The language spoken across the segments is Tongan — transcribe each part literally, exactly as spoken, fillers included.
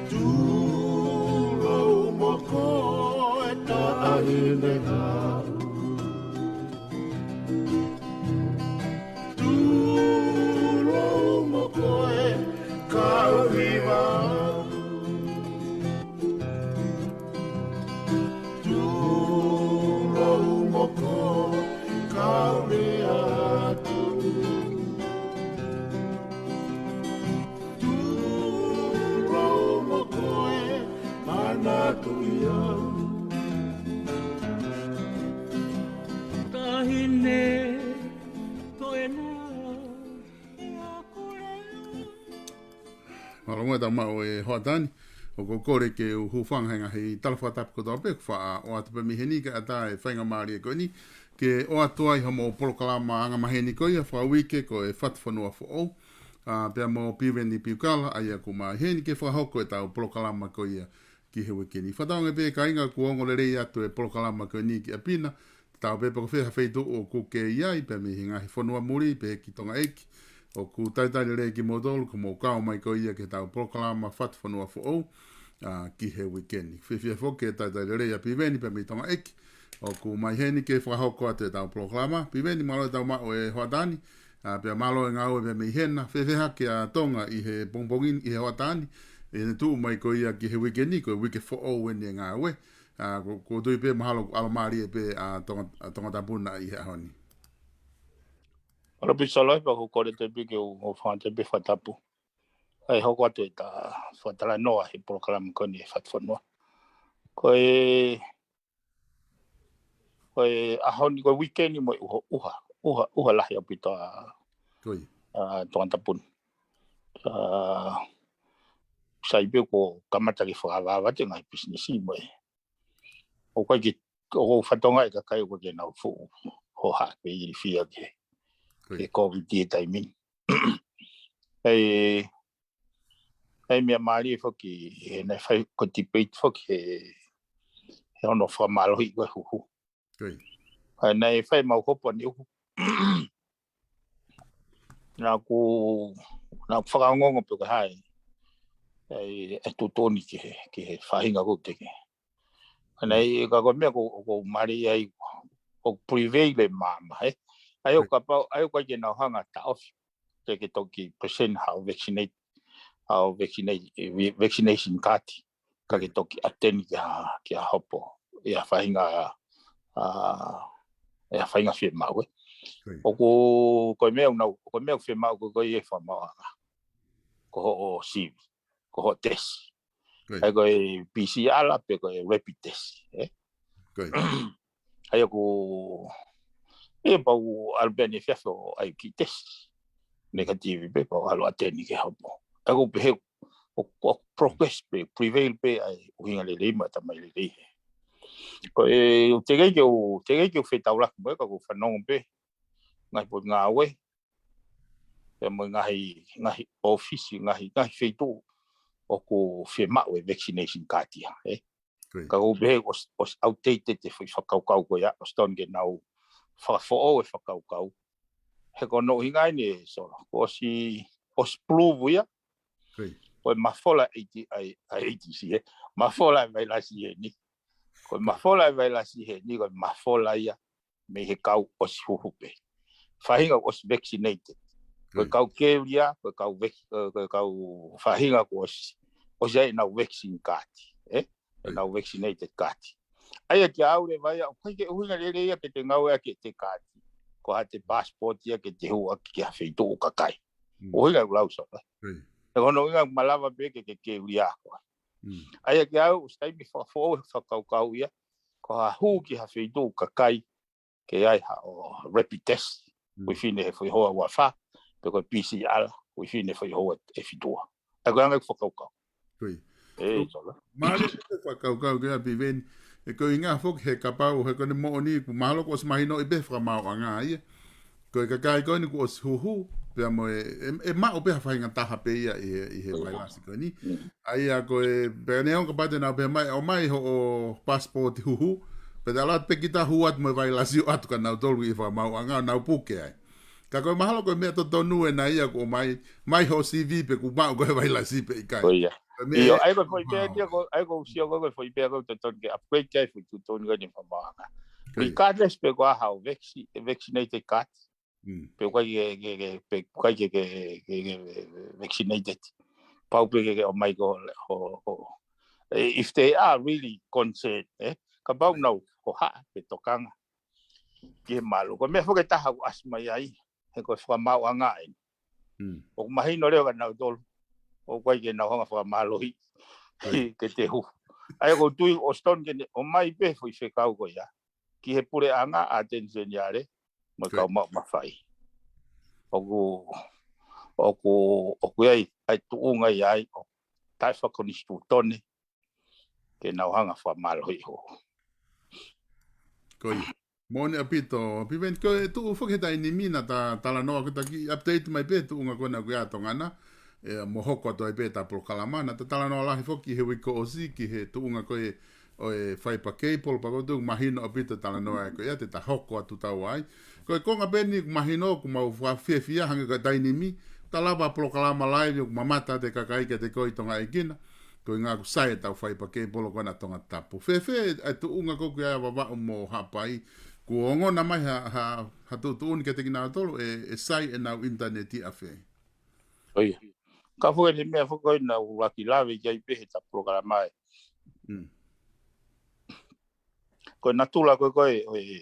Tulou mo koe taʻahine au. Tulou mo koe kau hiva. Tulou mo koe kau lea atu. Tulou mo koe manatuʻi au. Taʻahine, ko ena. Mālō muʻa e tau maʻu e hoʻatā ni, ʻoku ou kole ke u hūfanga he ngaahi tala fakatapu kotoa pē, kuo faʻa ʻoatu pē mei heni kae ʻatā e faingamālie ko eni, ke ʻoatu ai hoʻomou polokalama angamaheni ko ia fakauike ko e Fatufonua Foʻou, ʻa, pea mo Piveni Piukala, ʻa ia ʻoku mei heni ke fakahoko e tau polokalama ko ia ki he uike ni. Fakatauange pē kāinga kuo ongo lelei atu e polokalama ko eni ki ʻapi na, tatau pē pe ko fē ha feituʻu ʻoku ke ʻi ai, pea mei he ngaahi fonua muli, pehē ki Tonga ʻEiki, ʻoku talitali lelei kimoutolu, kuo mou kau mai ko ia ki he tau polokalama Fatufonua Foʻou, ʻa, ki he uike ni. Fiefia foki ke talitali lelei ʻa Piveni pea mei Tonga ʻEiki, ʻoku mei heni ke fakahoko atu e tau polokalama. Piveni, mālō e tau maʻu e hoʻatā ni, ʻa, pea mālō e ngāue pea mei hena, fēfē hake ʻa Tonga ʻi he pongipongi ni, ʻi he hoʻatā ni, ʻi heʻene tuʻu mai ko ia ki he uike ni, ko e uike foʻou eni e ngāue, ʻa, ʻoku, ʻoku ou tui pē mahalo ʻoku ʻalomālie pē ʻa Tonga, ʻa Tongatapu na ʻi he ʻaho ni. Mālō Pisolo, pea ʻoku ou kole atu pē ke u, u fakatapu pē fakatapu. ʻA e hoko atu e tau fakatalanoa he polokalama ko eni e Fatufonua. Ko e, ko e ʻaho ni, ko e uike ni mo e ʻuha, ʻuha, ʻuha, ʻuha lahi ʻaupito ʻa, ko ia, ʻa Tongatapu na. ʻA, sai pē kuo kamata ke fakaʻaoʻao atu e ngaahi pisinisi mo e. ʻOku ʻikai ke, ʻoku ou fakatokangaʻi e kakai ʻoku ʻikai ke nau fuʻu hohaʻa pe ilifia ke, ko ia, ke Covid e taimi ni. ʻE, ʻe meʻa mālie foki, he naʻe fai ko e debate foki he, he hono fakamālohiʻi ko e huhu. Ko ia. ʻA ia naʻe fai mau hopo ni uhu. Naʻa ku, naʻa ku fakaongoongo pe ko e hā e, e, e tuʻutuʻuni ki he, ki he faʻahinga ko ē ʻoku teʻeki. ʻA ia, mm, ka ko e meʻa ko, ko e mālie ai, ʻoku prevail e maama, ē? ʻA ia, ko ia, kapau, ʻa ia, ʻoku ʻikai ke nau hanga ʻo taʻofi ke, ke toki present haʻo vaccinate, haʻo vaccinate, vaccination card, ka ke toki attend ki ha, ki ha hopo ʻi ha faʻahinga, ʻa, ʻi ha faʻahinga fiemaʻu, ē? Ko ia. ʻOku, ko e meʻa ʻoku nau, ko e meʻa ʻoku fiemaʻu ko ē, ko e fakamaauʻanga. Ko hoʻo sivi, ko hoʻo tesi. Ko ia. ʻA ia ko e P C R pe ko e rapid test, ē? Ko ia. ʻA ia ʻoku, ʻe pau ʻalu pē ʻene efiafi ʻo ʻai ki he test. Negative pē pau ʻalu ʻo attend ki he hopo. ʻA ia ʻoku pehē ʻoku, ʻoku progress pē, prevail pē ʻa e ʻuhinga lelei mo e ʻatamai lelei. Ko e, teʻeki ke u, teʻeki ke u fetaulaki mo e, ka ʻoku ou fanongo pē ngaahi potungāue, pea mo e ngaahi, ngaahi ʻōfisi, ngaahi, ngaahi feituʻu ʻoku fiemaʻu e vaccination card ia, ē? Ko ia. Ka ʻoku pehē ʻosi, ʻosi outdated e foʻi fakakaukau ko ia, ʻosi totonu ke nau fakafoʻou e fakakaukau. He ko hono ʻuhinga eni ē Solo, kuo ʻosi, ʻosi prove ia. Ko ia. Ko e mafola ʻa e, ʻa e, ʻa e ʻEitisi, ē? Mafola e vailasi eni. Ko e mafola e vailasi eni, ko e mafola ia mei he kau ʻosi huhu pē. Faʻahinga ʻosi vaccinated. Ko e, ko ia, kau keulia, ko e kau vac-, ko e, ko e kau faʻahinga kuo ʻosi, ʻosi ʻi ai ʻenau vaccine card, ē? Ko ia. ʻEnau vaccinated card. ʻA ia kiate au leva ia, ʻoku ʻikai ke ʻuhinga lelei ia ke te ngāueʻaki ʻete card ko haʻate passport ia ke te hū ʻaki ki ha feituʻu kakai. Mm. ʻUhinga ʻeku lau Solo. Ko ia. He ko hono ʻuhinga malava pē ke, ke keulia koe. Mm. ʻA ia kiate au, ʻosi taimi fakafoʻou e fakakaukau ia, ko ha hū ki ha feituʻu kakai, ke ʻi ai haʻo rapid test, mm, ʻuhifine he foʻi houa ua fā, pe ko e P C R, ʻuhifine he foʻi houa ʻe fitu ua. ʻA ia ko e anga ʻeku fakakaukau. Mālie pē fakakaukau ke api veni. He ko e ʻuhinga foki he kapau, he ko ʻene moʻoni, kuo mahalo kuo ʻosi mahinoʻi pē fakamaauʻanga ia. Ko e kakai ko eni kuo ʻosi huhu, pea mo e, e, e maʻu pē ha faʻahinga taha pē ia ʻi he, ʻi he vailasi ko eni. ʻA ia ko e, pea neongo kapau te nau pehē mai, ʻomai hoʻo passport huhu, pea te ʻalu atu pē kita hū atu mo e vailasi ʻo ʻatu kia nautolu ʻi he fakamaauʻanga ʻo nau puke ai. Ka ko e mahalo ko e meʻa totonu ena ia kuo ʻomai, mai hoʻo C V pe kuo maʻu ko e vailasi pe ʻikai. Ko ia. Ko e meʻa ʻIo, ia ʻa ia ko e foʻi pē ʻia ko, ʻa ia ko e ʻuhinga ko e foʻi pē ko e totonu ke upgrade ki ai foʻi tuʻutuʻuni ko eni fakamaauʻanga. Regardless pe ko e hā hoʻo vaccine, vaccinated card, pe ko e ke, ke, ke, pe ko e ke, ke, ke, ke vaccinated. Pau pē ke, ke ʻomai ko ho, ho, ho. Eh, if they are really concerned, eh, kapau nau hohaʻa pe tokanga ki he mālō. Ko e meʻa foki ʻe taha ʻoku ʻasi mai ai, he ko e fakamaauʻanga eni. ʻOku mahino leva kia nautolu ʻoku ʻikai ke nau hanga fakamālohi ke te hū. ʻA ia ʻoku ou tui ʻoku totonu ke ne ʻomai pē foʻi fekau ko ia ki he puleʻanga, ʻAteni Seniale mo e kau maʻu mafai. ʻOku, ʻoku, ʻoku ʻi ai ʻa e tuʻunga ʻi ai ʻoku taʻefakakonisitūtone ke nau hanga fakamālohi ho. Ko ia. Moʻoni ʻaupito, Piveni, ko e tuʻu foki he taimi ni naʻa ta talanoa ko e taki update mai pē tuʻunga ko ena ʻoku ʻi ai ʻa Tonga na, ʻe mo hoko atu ai pē ʻeta polokalama, naʻa ta talanoa lahi foki he uike kuo ʻosi ki he tuʻunga ko e ʻo e fiber cable, pea ʻoku ou tui ʻoku mahino ʻaupito talanoa ē ko ia te ta hoko atu tau ai. Ko e konga pē eni ʻoku mahino ʻoku mau fakafiefia hangē ko e taimi ni, ta lava polokalama live ʻoku mamata ʻa e kakai kiate koe ʻi Tonga ʻEiki na. Ko e ʻuhinga ʻoku sai ʻetau fiber cable ko ena ʻa Tongatapu. Fēfē ʻa e tuʻunga ko ē ʻoku ʻi ai ʻa Vavaʻu mo Haʻapai. Kuo ongona mai ha, ha, ha tuʻutuʻuni kiate kinautolu ʻe, ʻe sai ʻenau ʻinitaneti ʻafē. ʻIo. Ka foki ʻi he meʻa foki ko ena ʻoku laki lave ki ai pē heʻeta polokalama ē. Ko e natula ko ē, ko e, ʻo e,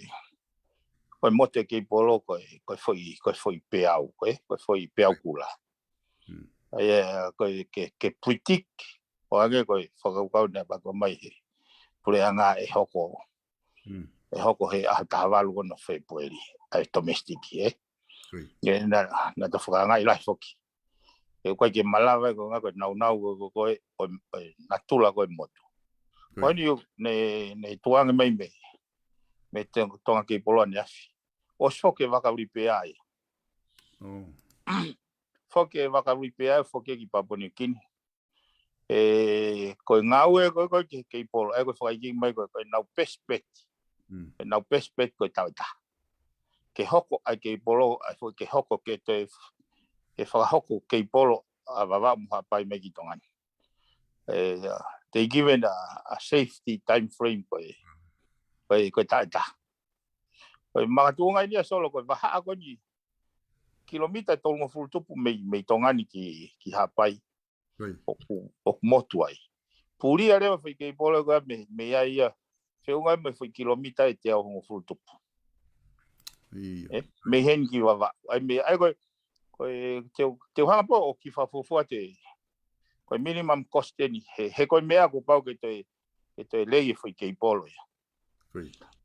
ʻo e motu e cable ko e, ko e foʻi, ko e foʻi peau, ko e, ko e foʻi peau kula. ʻA ia, ko e ke, ke predict, ʻo hangē ko e fakakaukau naʻe pako mai he puleʻanga ʻe hoko, ʻe hoko he ʻaho taha valu ko ena ʻo Fēpueli, ʻa e domestic, ē. ʻIo, naʻa, naʻa ta fakaangaʻi lahi foki. ʻE ʻikai ke malava ē ko e ʻuhinga ko e naunau ko e, ko e, ʻo e, ʻo e natula ko e motu. Ko eni ne, ne tuʻu ange mai mei, mei Tonga Cable ʻaneafi. ʻOsi foki e vaka repair ia. Foki e vaka repair, foki ki Papua New Guinea. ʻE, ko e ngāue ko e, ko e ke, cable, ʻa ia ko e fakaikiiki mai ko e, ko ʻenau best bet. ʻEnau best bet ko e taʻu ʻe taha. Ke hoko ʻa e cable, ʻa ia foki ke hoko ke toe, ke fakahoko cable ʻa Vavaʻu mo Haʻapai mai ki Tonga ni. ʻE, they given a, a safety time frame ko e, ko e, ko e taʻu ʻe taha. Ko e makatuʻunga eni ia Solo, ko e vahaʻa ko eni kilomita ʻe tolungofulu tupu mei, mei Tonga ni ki, ki Haʻapai. ʻOku, ʻoku motu ai. Pulia leva foʻi cable ko ia mei, mei ai ia. Feʻunga mo e foʻi kilomita ʻe teau hongofulu tupu. ʻE, mei heni ki Vavaʻu. ʻA ia mei, ʻa ia ko e, ko e te u, te u hanga pē ʻo kiʻi fakafuofua atu e, ko e minimum cost eni. He, he ko e meʻa kuo pau ke toe, ke toe lei e foʻi cable ia.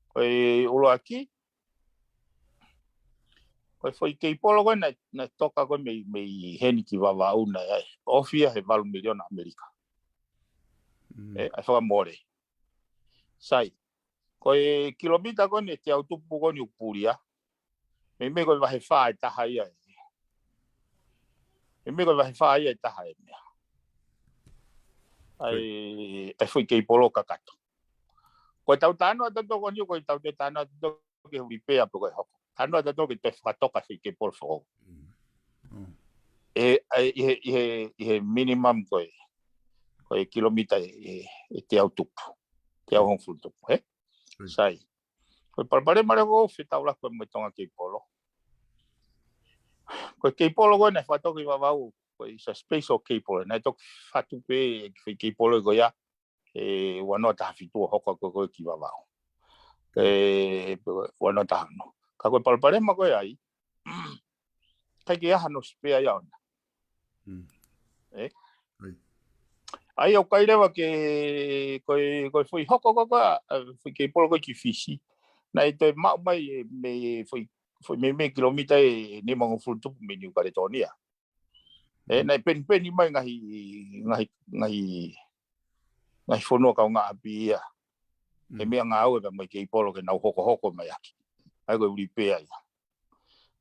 Ko e ʻuluaki, ko e foʻi cable ko ē naʻe, naʻe toka ko ē mei, mei heni ki Vavaʻu naʻe ʻai. ʻOfia he valu miliona ʻAmelika. ʻE, ʻa e fakamole. Sai. Ko e kilomita ko eni ʻe teau tupu ko eni ʻoku pulia. Meimei ko e vahe fā ʻe taha ia ē. Meimei ko e vahe fā ia ʻe taha e meʻa. ʻA ia, ʻa e foʻi cable kakato. Ko e tau talanoa tautolu ko eni, ko e tau talanoa tautolu ke repair pe ko e hoko. Talanoa tautolu ke toe fakatoka foʻi cable foʻou. ʻE, ʻe, ʻi he, ʻi he, ʻi he minimum ko e, ko e kilomita ʻe, ʻe teau tupu. Teau hongofulu tupu, ē? Sai. Ko e palopalema leva ʻoku fetaulaki mo e Tonga Cable. Ko e cable ko ē naʻe fakatoka ʻi Vavaʻu, ko e is a special cable. Naʻe toki fatu pē ki he foʻi cable ko ia, ʻe ua noa taha fitu ʻo hoko ko ē ki Vavaʻu. ʻE, ua noa taha ono. Ka ko e palopalema ko ē ai, ʻikai ke ʻi ai hano spare ia ʻona. ʻE? ʻA ia ʻoku ʻikai leva ke, ko e, ko e foʻi hoko ko ē, ʻa e foʻi cable ko ē ki Fisi. Naʻe toe maʻu mai ʻe, mei foʻi, foʻi meimei kilomita ʻe nimangofulu tupu mei Niu Kaletonia. ʻE, naʻe penipeni mai ngaahi, ngaahi, ngaahi, ngaahi fonua kaungāʻapi ia. He meʻangāue pea mo e keipolo ke nau hokohoko mai ʻaki. ʻA ia ko e repair ia.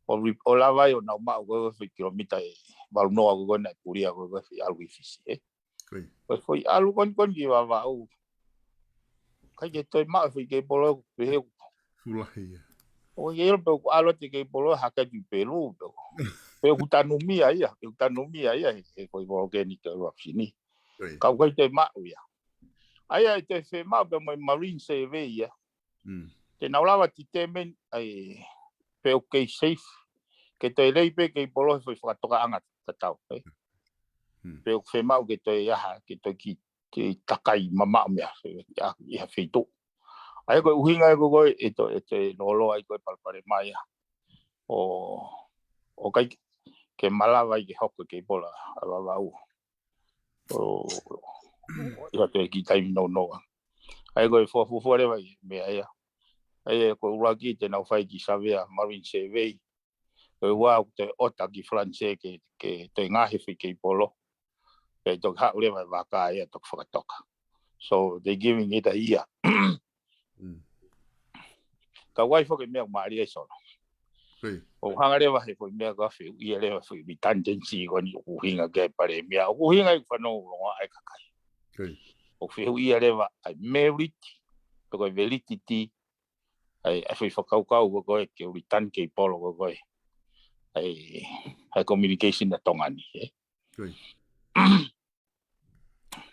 ʻO re-, ʻo lava ai ʻo nau maʻu ko e foʻi kilomita ʻe valu noa ko e naʻe pulia ko e foʻi ʻalu ki Fisi, ē. Ko e foʻi ʻalu ko eni ko eni ki Vavaʻu. ʻIkai ke toe maʻu e foʻi keipolo ʻoku pehē ʻoku fulahi ia. ʻOku ʻikai ke ʻilo pe ʻoku ʻalu atu e keipolo hake atu ki Pelu pe ʻoku. Pe ʻoku tanumia ia, pe ʻoku tanumia ia he, he foʻi volcanic eruption ni. Ka ʻoku ʻikai toe maʻu ia. ʻA ia ʻe toe fiemaʻu pea mo e Marine Survey ia. Te nau lava determine ai pe ʻoku kei safe. Ke toe lei pē keipolo he foʻi fakatokaʻanga tatau, ē. Pe ʻoku fiemaʻu ke toe ʻaha, ke toe ki, ke takai mamaʻo mei he, ʻi ha feituʻu. ʻA ia ko e ʻuhinga ē ko ē, ʻe toe, ʻe toe lōloa ai ko e palopalema ia. ʻO, ʻo ʻikai ke malava ai ke hoko e keipolo ʻa Vavaʻu. ʻO, ʻi ha toe kiʻi taimi nounou. ʻA ia ko e fuofua leva e meʻa ia. ʻA ia ko e ʻuluaki te nau fai e kiʻi savea Marine Survey. Ko e ua ʻoku toe ʻota ki Falanisē ke, ke toe ngaohi e foʻi keipolo. Pea toki haʻu leva e vaka ia toki fakatoka. So they giving it a year. Ka ʻoku ʻi ai foki e meʻa ʻoku mālie ai Solo. ʻOku hanga leva he foʻi meʻa ko e fehuʻia leva foʻi redundancy ko eni ʻoku ʻuhinga ki ai e palēmia. ʻOku ʻuhinga ʻi he fanongo ʻa e kakai. ʻOku fehuʻia leva ʻa e merit, pe ko e validity, ʻa e, ʻa e foʻi fakakaukau ko ē ke return keipolo ko ē. ʻA e, ʻa e communication ʻa Tonga ni, ē.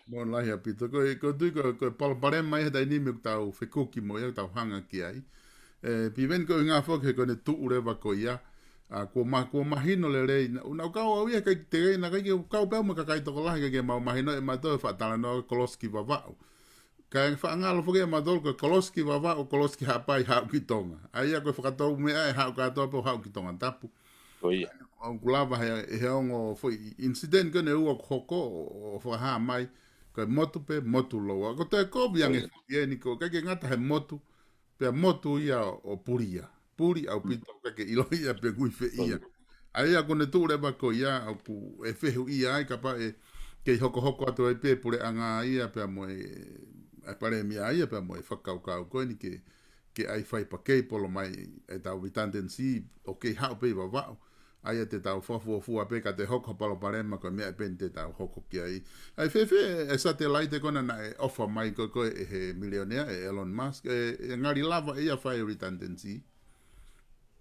Mālō lahi ʻaupito. Ko e, ko e tui ko e, ko e palopalema ia he taimi ni ʻoku tau fekuki mo ia ʻoku tau hanga ki ai. ʻE, Piveni ko e ʻuhinga foki he ko ʻene tuʻu leva ko ia. ʻA, kuo ma-, kuo mahino lelei. Naʻa, naʻa ku kau au ia ʻikai te, naʻe ʻikai ke u kau pē au mo e kakai tokolahi ʻikai ke mau mahino ʻe mautolu e faʻa talanoa kolosi ki Vavaʻu. Kae faʻa ngalo foki ʻe mautolu ko e kolosi ki Vavaʻu, kolosi ki Haʻapai haʻu ki Tonga. ʻA ia ko e fakatou meʻa ʻe haʻu kātoa pē ʻo haʻu ki Tongatapu. ʻOku lava he, he ongo foʻi incident ko eni ʻoku hoko ʻo, ʻo fakahā mai. Ko e motu pē, motu loua. Ko e toe kovi ange foki eni ko e ʻikai ke ngata he motu, pea motu ia ʻo, ʻo pulia. Puli ʻaupito ʻikai ke ʻilo ia pe ʻoku ʻi fē ia. ʻA ia ko ʻene tuʻu leva ko ia ʻoku ʻe fehuʻia ai kapau ʻe kei hokohoko atu ai pē puleʻanga ia pea mo e, ʻa e palēmia ia pea mo e fakakaukau ko eni ke, ke ʻai fai pē keipolo mai ʻetau redundancy ʻo kei haʻu pē ʻi Vavaʻu. ʻA ia te tau fakafuofua pē ka toe hoko ha palopalema ko e meʻa pē eni te tau hoko ki ai. ʻA ia fēfē e satellite ko ena naʻe ʻofa mai ko ē, ko ē ʻe he milionea ʻe Elon Musk, ʻe, ʻe ngali lava ʻe ia fai redundancy.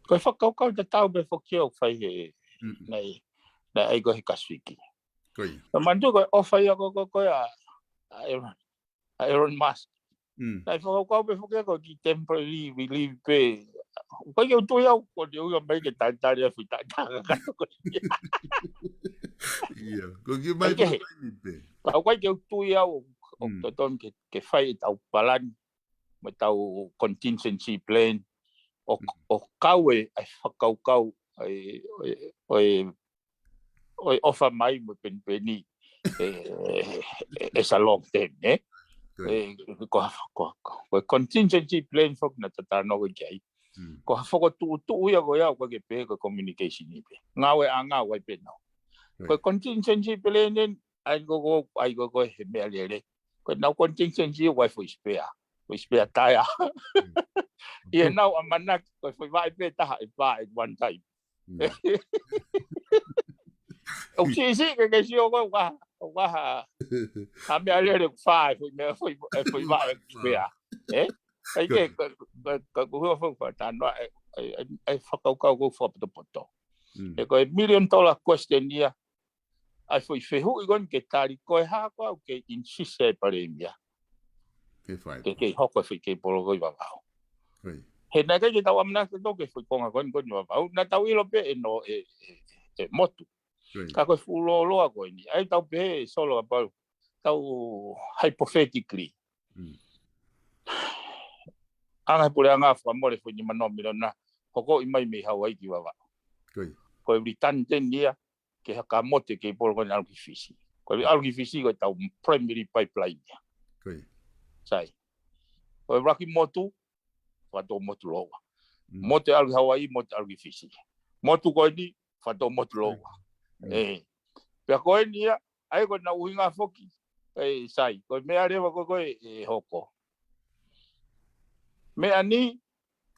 Ko e fakakaukau tatau pē foki ʻoku fai he, naʻe, naʻe ʻai ko ē he Kasifiki. Ko ia. Ka manatu ko e ʻofa ia ko ē, ko ē, ko ē ʻa, ʻa Elon, ʻa Elon Musk. Naʻe fakakaukau pē foki ko e kiʻi temporary relief pē. ʻOku ʻikai ke u tui au ko e ʻuhinga mai ke talitali ʻa e fuʻu taʻataʻa kakato ko ē. Ia, ko e kiʻi mai ko e taimi pē. Ka ʻoku ʻikai ke u tui au ʻoku totonu ke, ke fai ʻetau palani mo ʻetau contingency plan ʻo, ʻo kau e, ʻa e fakakaukau, ʻa e, ʻo e, ʻo e, ʻo e ʻofa mai mo e penipeni, ʻe, ʻe, ʻe sa long term, ē? ʻE, ko ha, ko, ko, ko e contingency plan foki naʻa ta talanoa ki ai. Ko ha fokotuʻutuʻu ia ko ia ʻoku ʻikai ke pehē ko e communication ni pē. Ngāueʻanga ʻoku ʻikai pē nau. Ko e contingency plan eni, ʻai ko ē, ʻai ko ē he meʻalele. Ko ʻenau contingency ʻoku ʻi ai foʻi spare. Foʻi spare taea. ʻI heʻenau ʻamanaki, ko e foʻi vaʻe pē taha ʻe pā at one time. ʻOku siʻisiʻi ke ke sio ko ē, ʻoku ʻi ai ha, ʻoku ʻi ai ha, ha meʻalele ʻoku fā, e foʻi meʻa, foʻi, e foʻi vaʻe ʻoku spare. Ē? ʻIkai ke, ko, ko, ko, ko e hua foʻi faʻa talanoa, ʻe, ʻe, ʻe, ʻe fakakaukau ko ē fakapotopoto. ʻE ko e million dollar question ia, ʻa e foʻi fehuʻi ko eni ke tali ko e hā ko ē ʻoku kei insist e palēmia. Ke fai. Ke kei hoko e foʻi keipolo ko ē ʻi Vavaʻu. He naʻe ʻikai ke tau ʻamanaki ʻe tautolu ke foʻi konga ko eni ko eni ʻi Vavaʻu. Naʻa tau ʻilo pē ʻe nō ʻe, ʻe, ʻe motu. Ka ko e fuʻu lōloa ko eni. ʻAi tau pehē Solo ʻa Palu. Tau hypothetically. ʻAnga he puleʻanga fakamole foʻi nima noa miliona. Hokoʻi mai mei Hauaiʻi ki Vavaʻu. Ko e redundant ia. Ke haka motu e keipolo ko eni ʻalu ki Fisi. Ko e ʻalu ki Fisi ko ʻetau primary pipeline ia. Sai. Ko e ʻuluaki motu, fakatou motu loua. Motu ʻalu ki Hauaiʻi, motu ʻalu ki Fisi. Motu ko eni, fakatou motu loua. ʻE, Pea ko eni ia, ʻa ia ko ʻena ʻuhinga foki, ʻe Sai, ko e meʻa leva ko ē ko ē ʻe hoko. Meʻa ni,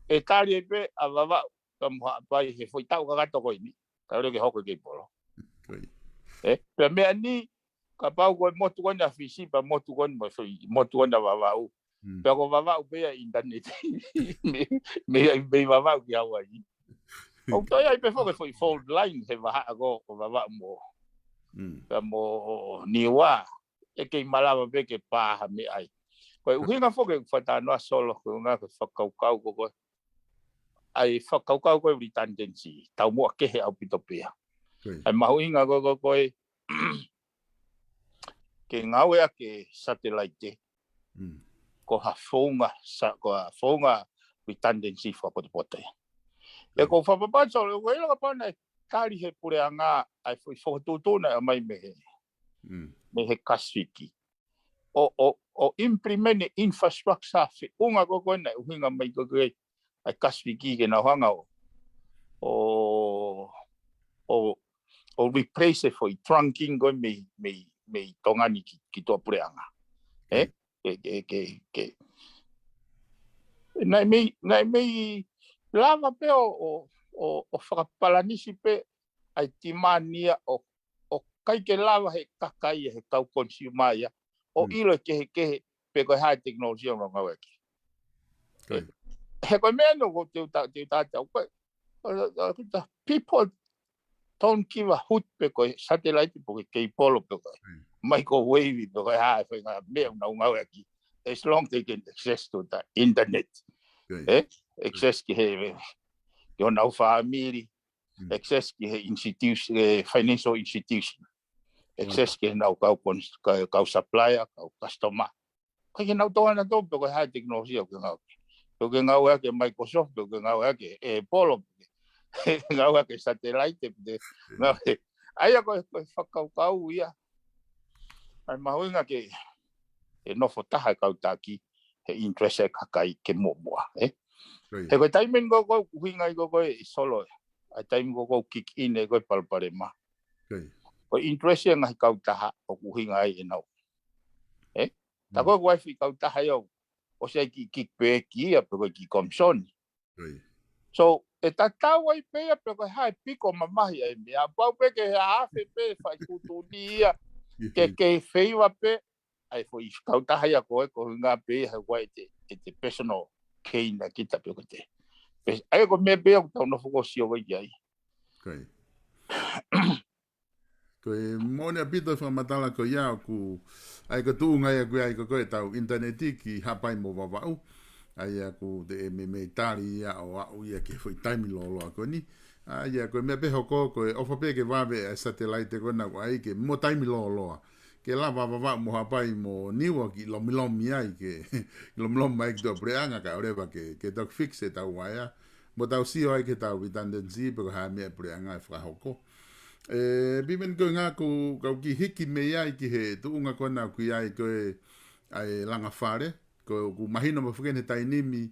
ʻe tali ai pē ʻa Vavaʻu, pea mo Haʻapai he foʻi taʻu kakato ko eni. Ka ʻoku ʻikai ke hoko e Keipolo. Ko ia. Ē, pea meʻa ni, kapau ko e motu ko eni ʻa Fisi, pea motu ko eni mo e foʻi, motu ko eni ʻa Vavaʻu. Mm. Pea ko Vavaʻu pē ia ʻinitaneti. Mei, mei, mei Vavaʻu ki Hauaiʻi. ʻOku toe ʻi ai pē foki e foʻi fault line he vahaʻa ko ē ʻo Vavaʻu mo, Mm. pea mo Niua. ʻE kei malava pē ke pā ha meʻa ai. Ko e ʻuhinga foki ʻeku fakatalanoa Solo, ko e ʻuhinga ko e fakakaukau ko ē ko ē. ʻA e fakakaukau ko ē redundancy, taumuʻa kehe ʻaupito pē ia. Ko ia. ʻA e mahuʻinga ko ē ko ē ko ē ke ngāueʻaki e satelaite, Mm. ko ha founga, sa-, ko ha founga redundancy fakapotopoto ia. ʻE Mm. ko fakapapau Solo, ko e ʻilo kapau naʻe tali he puleʻanga ʻa e foʻi fokotuʻutuʻu naʻe ʻomai mei he, Mm. mei he Kasifiki. ʻO, ʻo, ʻo implement e infrastructure feʻunga ko ē ko ē naʻe ʻuhinga mai ko ē ko ē ʻa e Kasifiki ke nau hanga ʻo, ʻo, ʻo, ʻo replace e foʻi trunking ko ē mei, mei, mei Tonga ni ki, ki tuʻapuleʻanga. Ē? Mm. Ke, ke, ke, ke. Naʻe mei, naʻe mei lava pē ʻo, ʻo, ʻo, ʻo fakapalanisi pē ʻa e timani ia ʻo, ʻo ʻikai ke lava he kakai ia, he kau consumer ia, ʻo Mm. ʻilo e kehekehe pe ko e hā e tekinolosia ʻoku nau ngāueʻaki. Ko ia. He ko e meʻa ʻeni ʻoku te uta, te uta, te uta, ko e, ʻo, ʻo, ʻo, the people don't give a hoot pe ko e satellite pe ko e keipolo pe ko e Mm. microwave pe ko e hā e foʻi ngaahi meʻa ʻoku nau ngāueʻaki. As long they can access to the internet. Ko ia. Ē? Access ki he, ki honau fāmili, Mm. access ki he institution, eh, financial institution. Access Mm. ki heʻenau kau cons-, kau, kau supplier, kau customer. ʻIkai ke nau tokanga ʻanautolu pe ko e hā e tekinolosia ʻoku ke ngāueʻaki. Pe ʻoku ke ngāueʻaki e Microsoft, pe ʻoku ke ngāueʻaki e Apple, pe ʻoku ke ngāueʻaki e satellite, pe ʻoku ke Mm. ngāue. ʻA ia ko e, ko e fakakaukau ia. ʻA e mahuʻinga ke, ke nofo taha e kau taki, he interest e kakai ke muʻomuʻa, ē? Ko ia. He ko e taimi ʻeni ko ē ʻoku ʻuhinga ai ko ē ko ē Solo, ʻa e taimi ko ē ʻoku kick in ai ko ē palopalema. Ko ia. Ko e interest e ngaahi kautaha ʻoku ʻuhinga ai ʻenau. Ē? Tā Mm. ko ē ʻoku ʻi ai e foʻi kautaha ia ʻoku ʻosi ʻi ai e kiʻi kickback ia pe ko e kiʻi komisoni. Ko ia. So, ʻe tatau ai pē ia pe ko e hā e piko mamahi ʻa e meʻa. Pau pē ke hā afe pē fai tuʻutuʻuni ia, ke, ke feiva pē ʻa e foʻi kautaha ia ko ē, ko e ʻuhinga pē ia he ʻoku ʻi ai ʻete, ʻete personal gain ʻa kita pe ko ʻete. Pe, ʻa ia ko e meʻa pē ia ʻoku tau nofo ko ē ʻo sio ko ē ki ai. Ko ia. Ko e moʻoni ʻaupito e fakamatala ko ia ʻoku, ʻa ia ko e tuʻunga ia ʻoku ʻi ai ko ē ko ē ʻetau ʻinitaneti ki Haʻapai mo Vavaʻu. ʻA ia ʻoku te meimei tali ia ʻo aʻu ia ki he foʻi taimi lōloa ko eni. ʻA ia ko e meʻa pē hoko ko e ʻofa pē ke vave ʻa e satellite ko ena ʻoku ʻi ai ke mo taimi lōloa. Ke lava Vavaʻu mo Haʻapai mo Niua ke lomilomi ai ke, lomilomi mai ki tuʻapuleʻanga kae ʻoua leva ke, ke toki fix ʻetau uaea. Mo tau sio ai ki heʻetau redundancy pe ko e hā e meʻa e puleʻanga ʻe fakahoko. ʻE, Piveni ko e ʻuhinga ʻoku, kau kiʻi hiki mei ai ki he tuʻunga ko ena ʻoku ʻi ai ko ē ʻa e langa fale, ko ʻeku mahino mai foki eni he taimi ni,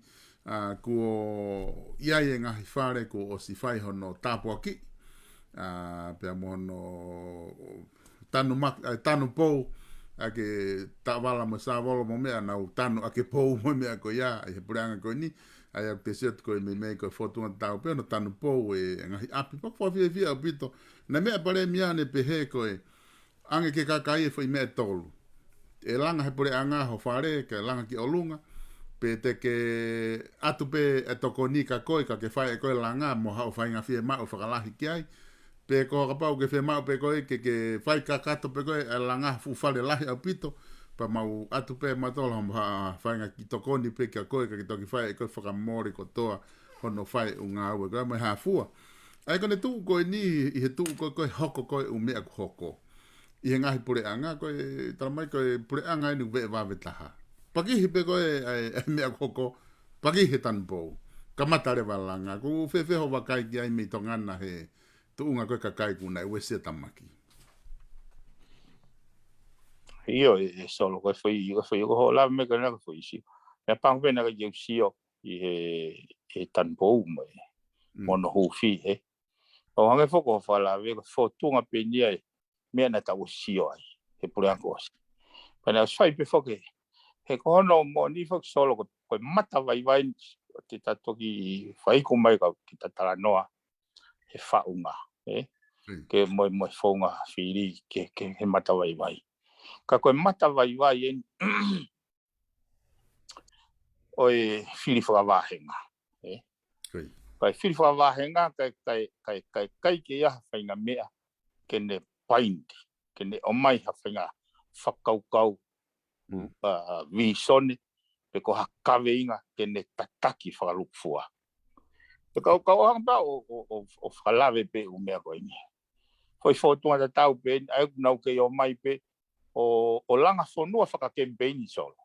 ʻa, kuo ʻi ai e ngaahi fale kuo ʻosi fai hono tāpuakiʻi, ʻa, pea mo hono tanu mak-, ʻa, tanu pou, ʻa, ke taʻovala mo e sāvolo mo e meʻa nau tanu ʻaki e pou mo e meʻa ko ia, ʻi he puleʻanga ko eni, ʻa ia ʻoku te sio atu ko e meimei ko e fōtunga tatau pē hono tanu pou e ngaahi ʻapi, pea ʻoku fakafiefia ʻaupito. Naʻe meʻa e palēmia ʻo ne pehē ko e, ʻoange ki he kakai e foʻi meʻa ʻe tolu. ʻE langa he puleʻanga ho fale, ke langa ki ʻolunga, pe te ke ʻatu pē e tokoni kia koe, ka ke fai ʻe koe e langa, mo haʻo fainga fiemaʻu fakalahi ki ai, pe ko kapau ke fiemaʻu pē koe, ke, ke fai kakato pē koe e langa fuʻu fale lahi ʻaupito, pea mau ʻatu pē mautolu mo ha fainga kiʻi tokoni pē kia koe, ka ke toki fai ʻe koe fakamole kotoa hono fai ʻū ngāue ko ia mo e hā fua. ʻA ia ko ʻene tuʻu ko eni ʻi he tuʻu ko ē ko ē hoko ko ē ʻū meʻa kuo hoko ʻi he ngaahi puleʻanga, ko e tala mai ko e puleʻanga eni ʻoku veʻe vave taha. Pakihi pē ko ē ʻa e, ʻa e meʻa kuo hoko, pakihi e tanu pou. Kamata leva e langa, ʻoku fēfē hoʻo vakai ki ai mei Tonga na he tuʻunga ko ē kakai ʻoku nau uesia tamaki. ʻIo, ʻe, ʻe Solo, ko e foʻi, ko e foʻi, ko hoʻo lave mai ko ena ko e foʻi sio. Meʻa pango pē naʻe ʻikai ke u sio ʻi he, he tanu pou mo e, Mm. mo hono huufi, ē. ʻO hangē foki ko hoʻo fakalave, ko e fōtunga pē eni ia e, meʻa naʻa tau sio ai he puleako ʻosi. Pea naʻe ʻosi fai pē foki, he ko hono moʻoni foki Solo ko, ko e mata vaivai ʻo te ta toki fai ko mai ka ke ta talanoa he faʻunga, ē? Ke mo e, mo e founga fili ke, ke he mata vaivai. Ka ko e mata vaivai eni ʻo e fili fakavahenga, ē? Ka e fili fakavahenga, ka e, ka e, ka e, ka e ʻikai ke ʻi ai ha faʻahinga meʻa ke ne paini, ke ne ʻomai ha faʻahinga fakakaukau, ʻa, vīsone, pe ko ha kaveinga ke ne tataki fakalūkufua. Pea kau, kau hanga pē ʻo, ʻo, ʻo, ʻo fakalave pē ʻū meʻa ko eni. Foʻi fōtunga tatau pē eni, ʻa ia ʻoku nau kei ō mai pē ʻo, ʻo langa fonua fakakemipeini Solo.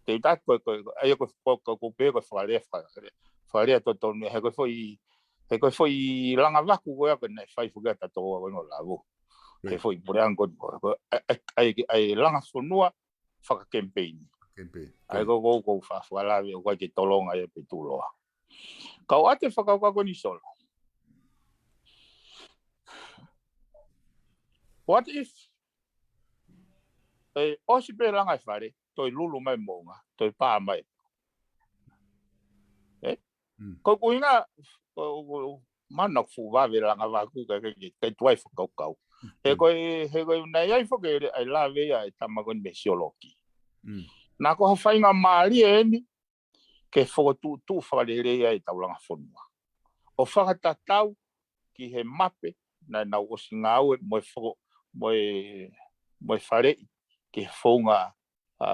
Te u taki ko, ko, ʻa ia ko, ko, ko, ko pē ko e fakalea, fakalea, fakalea totonu, he ko e foʻi, he ko e foʻi langa vaku ko ia ko ē naʻe fai foki ʻa tatou ʻa ko ē ʻo lavu. He foʻi puleako ko, ko, ʻa, ʻa, ʻa, ʻa e langa fonua fakakemipeini. ʻA ia ko, ko, ko fa, fakalave, ʻoku ʻikai ke tolonga ia pe tuʻuloa. Kau ʻoatu e fakakaukau ko eni Solo. What if, ē, ʻosi pē langa e fale, toe lulu mai moʻunga, toe pā mai. Ē? Ko e ʻuhinga, ko, ko, mana fuʻu vave langa vaku ka, ka, ka, ka tuai fakakaukau. He ko e, he ko e naʻe ʻi ai foki e, ʻa e lave ia e tama ko eni mei Sioloki. Naʻa ko ha faʻahinga mālie eni, ke fokotuʻutuʻu fakalelei ai ʻetau langa fonua. ʻO fakatatau ki he mape, naʻa nau ʻosi ngāue, mo e foko, mo e, mo e faleʻi, ki he founga, ʻa,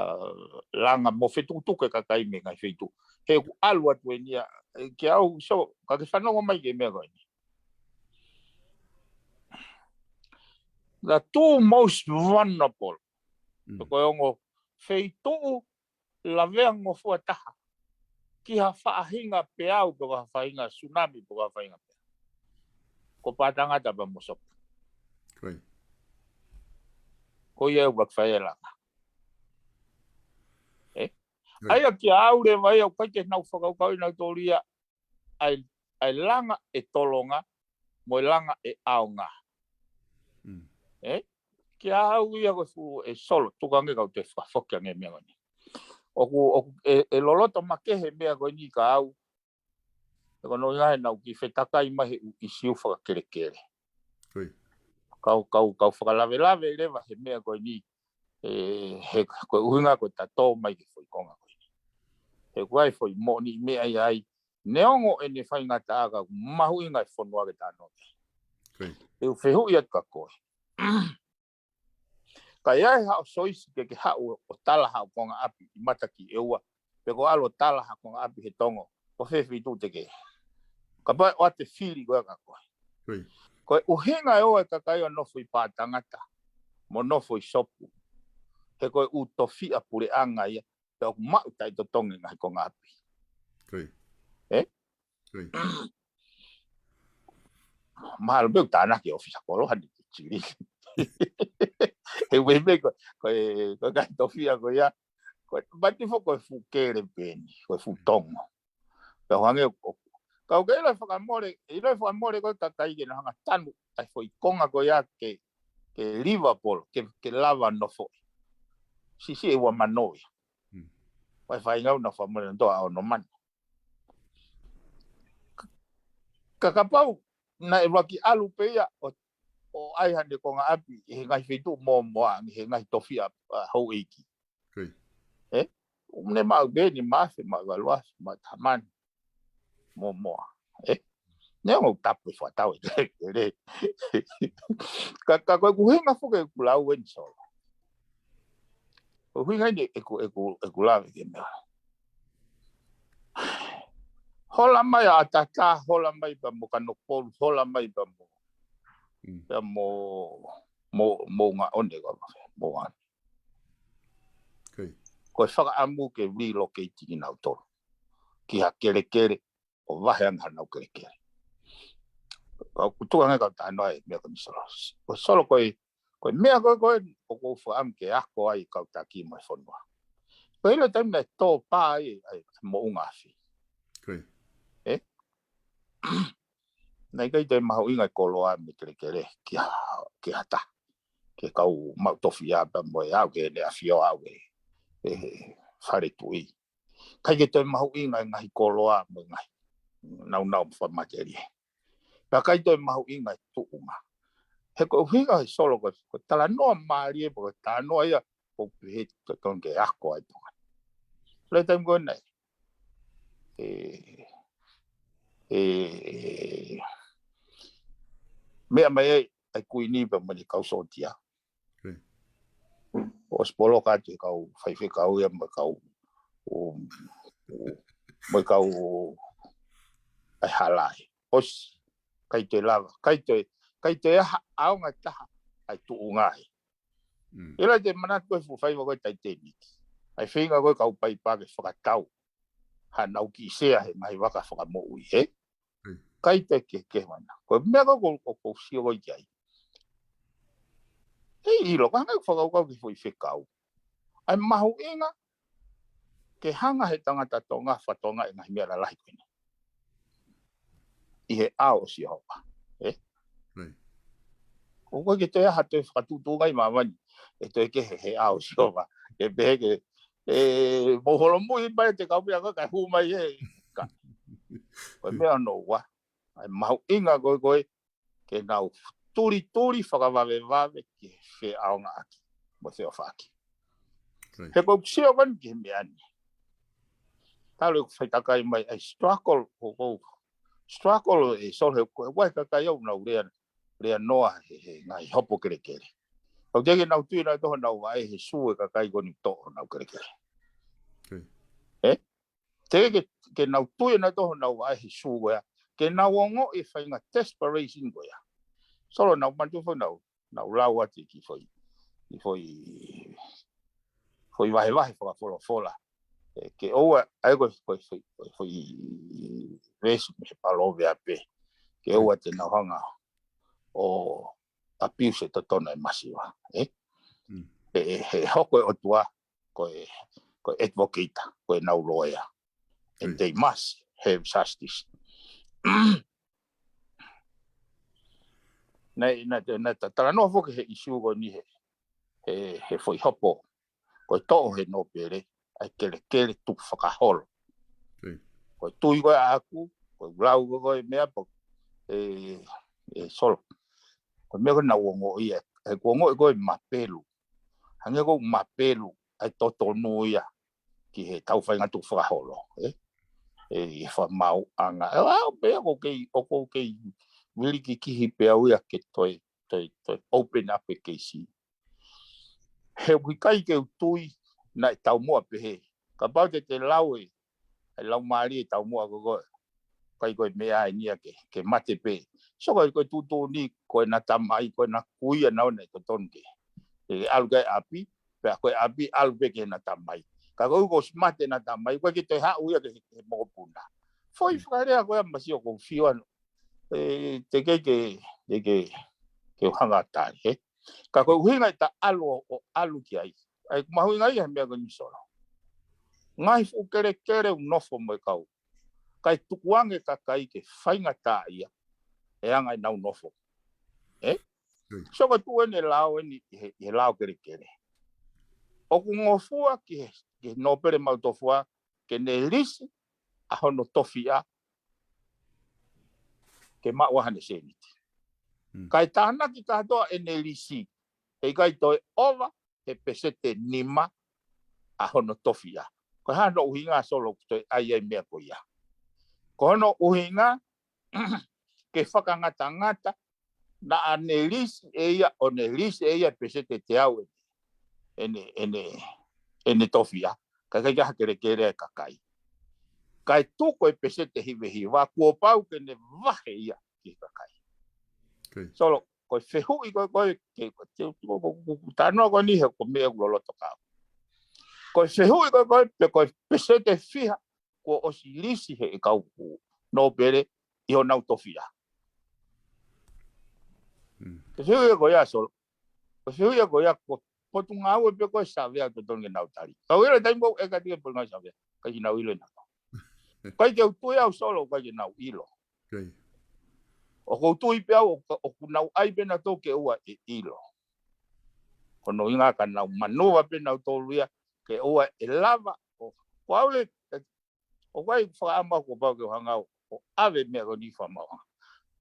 langa mo fetukutuku e kakai mei he ngaahi feituʻu. He ʻoku ʻalu atu eni ia, ē, kia au, so, ka ke fanongo mai ki he meʻa ko eni. The two most vulnerable. Ko e ongo feituʻu lavea ngofua taha ki ha faʻahinga peau, pe ko ha faʻahinga tsunami, pe ko ha faʻahinga peau. Ko Pātangata pea mo Sopu. Ko ia ʻoku fai e langa. Ē? ʻA ia kia au leva ia ʻoku ʻikai ke nau fakakaukau ʻi nau tōlia ʻa e, ʻa e langa ʻe tolonga, mo e langa ʻe ʻaonga. Ē? Kia au ia ko e fuʻu ʻe Solo, tuku ange kau toe fakafoki ange meʻa ko eni. ʻOku, ʻoku, ʻe, ʻe loloto makehe meʻa ko eni kia au, ʻe ko hono ʻuhinga he naʻa ku kiʻi fetakai mai he ʻū ʻisiū fakakelekele. Kau, kau, kau fakalavelave leva he meʻa ko eni, ē, he ko e ʻuhinga ko e ta tō mai ki he foʻi konga ko eni. He ʻoku ʻi ai e foʻi moʻoni meʻa ʻi ai, neongo ʻene faingataʻa ka ʻoku mahuʻinga e fonua ke ta nofo ai. Te u fehuʻi atu kia koe. Ka ʻi ai haʻo soisi ke ke haʻu ʻo tala haʻo konga ʻapi ʻi mata ki ʻEua, pe ko e ʻalu ʻo tala haʻo konga ʻapi he Tonga, ko fē feituʻu te ke. Kapau ʻe ʻoatu e fili ko ia kia koe. Ko e ʻuhinga e ō e kakai ʻo nofo ʻi Pātangata, mo nofo ʻi Sopu. He ko e ʻū tofiʻa puleʻanga ia, pea ʻoku maʻu taʻetotongi e ngaahi konga ʻapi. Ē? Mahalo pē ʻoku tānaki ʻe he ʻōfisa kolo hane ke tili. He ʻoku meimei ko, ko e, ko e ngaahi tofiʻa ko ia. Ko e, mati fo ko e fuʻu kele pē eni, ko e fuʻu tongo. Pea ʻoku hangē ʻoku, ka ʻoku ke ʻilo e fakamole, ʻilo e fakamole ko e kakai ke nau hanga tanu ʻa e foʻi konga ko ia ke, ke Liverpool, ke, ke lava nofoʻi. Sisi ʻe ua mano ia. Vai faingau na fakamole na toa ono mano. Ka kapau naʻe vaki ʻalu pē ia ʻo, ʻo ʻai hane konga ʻapi ʻi he ngaahi feituʻu mōmoa, ʻi he ngaahi tofiʻa, ʻa, houʻeiki. Ē? ʻOku ne maʻu pē eni mā afe, mā valu afe, mā taha mano. Mōmoa. Ē? Neongo ʻoku tapu e fakatau e kelekele. Ka, ka ko e ʻuhinga foki ʻeku lau eni Solo. Ko e ʻuhinga eni ʻeku, ʻeku, ʻeku lave ki he meʻa. Hola mai ʻa Tata, hola mai pea mo Kanokupolu, hola mai pea mo, pea mo, mo, Moʻungaʻone, ko, Moʻungaʻone. Ko e fakaʻamu ke relocate kinautolu ki ha kelekele ʻo vahe ange hanau kelekele. Ka ʻoku tuku ange kau talanoa e meʻa ko eni Solo. Ko Solo ko e, ko e meʻa ko ē ko ē ʻoku ou fakaʻamu ke ako ai kau taki mo e fonua. Ko e ʻilo taimi naʻe tō pā ai ʻa e Moʻunga Afi. Ē? Naʻe ʻikai toe mahuʻinga e koloa mo e kelekele ki ha, ki ha taha. Ki he kau maʻu tofiʻa pea mo e ʻalu ki he ʻEne ʻAfio, ʻalu ki he, he fale tuʻi. ʻIkai ke toe mahuʻinga e ngaahi koloa mo e ngaahi naunau fakamatelie. Pea ʻikai toe mahuʻinga e tuʻunga. He ko e ʻuhinga he Solo ko e, ko e talanoa mālie, ko e talanoa ia ʻoku pehē totonu ke ako ai Tonga. Lele taimi ko eni. E, e, meʻa mai ai ʻa e Kuini pea mo ʻene kau sōtia. ʻOsi poloka atu e kau faifekau ia mo e kau, mo e kau ʻa e hala ē. ʻOsi, ʻikai toe lava, ʻikai toe, ʻikai toe ʻi ai ha ʻaonga ʻe taha ʻa e tuʻunga ē. ʻE lava ke manatu ko e fuʻu faiva ko e Titanic. ʻA e feinga ko e kau paipa ke fakatau haʻanau kiʻi sea he ngaahi vaka fakamoʻui, ē? ʻIkai toe kehekehe mai na. Ko e meʻa ko ē ʻoku ou sio ko ē ki ai. ʻE ʻilo, ka hanga ʻo fakakaukau ki he foʻi fekau. ʻA e mahuʻinga ke hanga he tangata Tonga ʻo fakatokangaʻi e ngaahi meʻa lalahi ko eni ʻi he ʻao ʻo Sihova. Ē? ʻOku ʻikai ke toe ʻi ai ha toe fakatuʻutuʻunga ʻi māmani ʻe toe kehe he ʻao ʻo Sihova. ʻE pehē ke, ʻe, mou holomui mai ʻete kau meʻa ko ē kae hū mai ē. Ka. Ko e meʻa hono ua. ʻA e mahuʻinga ko ē ko e ke nau tulituli fakavavevave ki he feʻaongaʻaki mo e feʻofaʻaki. He ʻoku ou sio ko eni ki he meʻa ni. Talu ʻeku faitakai mai ʻa e struggle, ʻoku ou struggle ē Solo he ko e ʻuhi kakai ʻoku nau lea, lea noa he, he ngaahi hopo kelekele. ʻOku teʻeki ke nau tui nautolu honau vaʻe he sū e kakai ko eni ʻoku toʻo honau kelekele. Ē? Teʻeki ke, ke nau tui nautolu honau vaʻe he sū ko ia. Ke nau ongoʻi e faʻahinga desperation ko ia. Solo, naʻa ku manatu foki naʻa ku, naʻa ku lau atu ki he foʻi, ki he foʻi, foʻi vahevahe fakafolofola. Ē, ke ʻoua, ʻa ia ko e, ko e foʻi, ko e foʻi veesi mei he Palōveape. Ke ʻoua te nau hanga ʻo abuse e totonu ʻa e masiva. Ē? ʻE, ʻe, he hoko e ʻOtua ko e, ko e advocate, ko ʻenau loea. And they must have justice. Naʻe, naʻe, naʻe ta-, talanoa foki he ʻīsiu ko eni he, he, he foʻi hopo. Ko e toʻo he nōpele ʻa e kelekele tukufakaholo. Ko e tui ko ē ʻaʻaku, ko e lau ko ē ko e meʻa pē, ē, ē Solo. Ko e meʻa ko ē naʻa ku ongoʻi ē, ē, kuo u ongoʻi ko e mapelu. Hangē ko e mapelu ʻa e totonu ia ki he tau faʻahinga tukufakaholo, ē? ʻE, ʻi he fakamaauʻanga. ʻE, ʻa, ʻo pehē ʻoku ou kei, ʻoku ou kei vilikikihi pē au ia ke toe, toe, toe open up e keisi. He ʻoku ʻikai ke u tui naʻe taumuʻa pehē. Kapau te te lau e, ʻa e laumālie taumuʻa ko ē ko ē. ʻIkai ko e meʻa eni ia ke, ke mate pē. So ko e, ko e tuʻutuʻuni, ko ʻena tamai, ko ʻena kui ʻa naua naʻe totonu ke, ke ʻalu ki he ʻapi, pea ko e ʻapi ʻalu pē ki heʻena tamai. Ka ko e ʻuhi kuo ʻosi mate ʻena tamai, ʻoku ʻikai ke toe haʻu ia ki he, ki he mokopuna. Foʻi fakalea ko ia masiva ʻoku ou fio ʻana. Ē, teʻeki ke, ke, ke, ke u hanga ʻo tali, ē? Ka ko e ʻuhinga ʻeta ʻalu ʻo, ʻo ʻalu ki ai. ʻA ia ʻoku mahuʻinga ia he meʻa ko eni Solo. Ngaahi fuʻu kelekele ʻoku nofo mo e kau. Kae tukuange e kakai ke faingataʻaʻia e anga ʻenau nofo. Ē? So ko e tuʻu eni e lao eni ʻi he, ʻi he lao kelekele. ʻOku ngofua ki he, ki he nōpele maʻu tofiʻa, ke ne lisi ʻa hono tofiʻa ke maʻu ʻa haʻane sēniti. Kae tānaki kātoa ʻene lisi, heʻikai toe ʻova he peseti ʻe nima ʻa hono tofiʻa. Ko e hā hono ʻuhinga Solo ʻoku toe ʻai ai e meʻa ko ia? Ko hono ʻuhinga ke fakangatangata naʻa ne lisi ʻe ia, ʻo ne lisi ʻe ia peseti ʻe teau ʻene, ʻene, ʻene, ʻene tofiʻa. Kae ʻikai ke ʻi ai ha kelekele ʻa e kakai. Kae tuku e peseti ʻe hivahiva, kuo pau ke ne vahe ia ki he kakai. Solo, ko e fehuʻi ko ē ko ē, ke, ko e, ko e, ko e, ko e, ko e talanoa ko eni he ko e meʻa ʻoku loloto kau. Ko e fehuʻi ko ē ko ē, pe ko e peseti ʻe fiha kuo ʻosi lisi he ʻe kau nōpele ʻi honau tofiʻa. Ko e fehuʻi ko ia Solo. Ko e fehuʻi ko ia ko e potungāue pē ko ē Savea ʻoku totonu ke nau tali. Ka ʻoku ʻi ai e taimi ʻoku ʻeke atu ki he potungāue Savea, ʻikai ke nau ʻilo ʻe nautolu. ʻIkai ke u tui au Solo, ʻikai ke nau ʻilo. ʻOku ou tui pē au ʻoku, ʻoku nau ʻai pē nautolu ke ʻoua ʻe ʻilo. Ko hono ʻuhinga ka nau manuva pē nautolu ia ke ʻoua ʻe lava ʻo, ko au ē, ʻoku ʻi ai ʻeku fakaʻamu kuo pau ke u hanga ʻo ʻave meʻa ko eni fakamaauʻanga.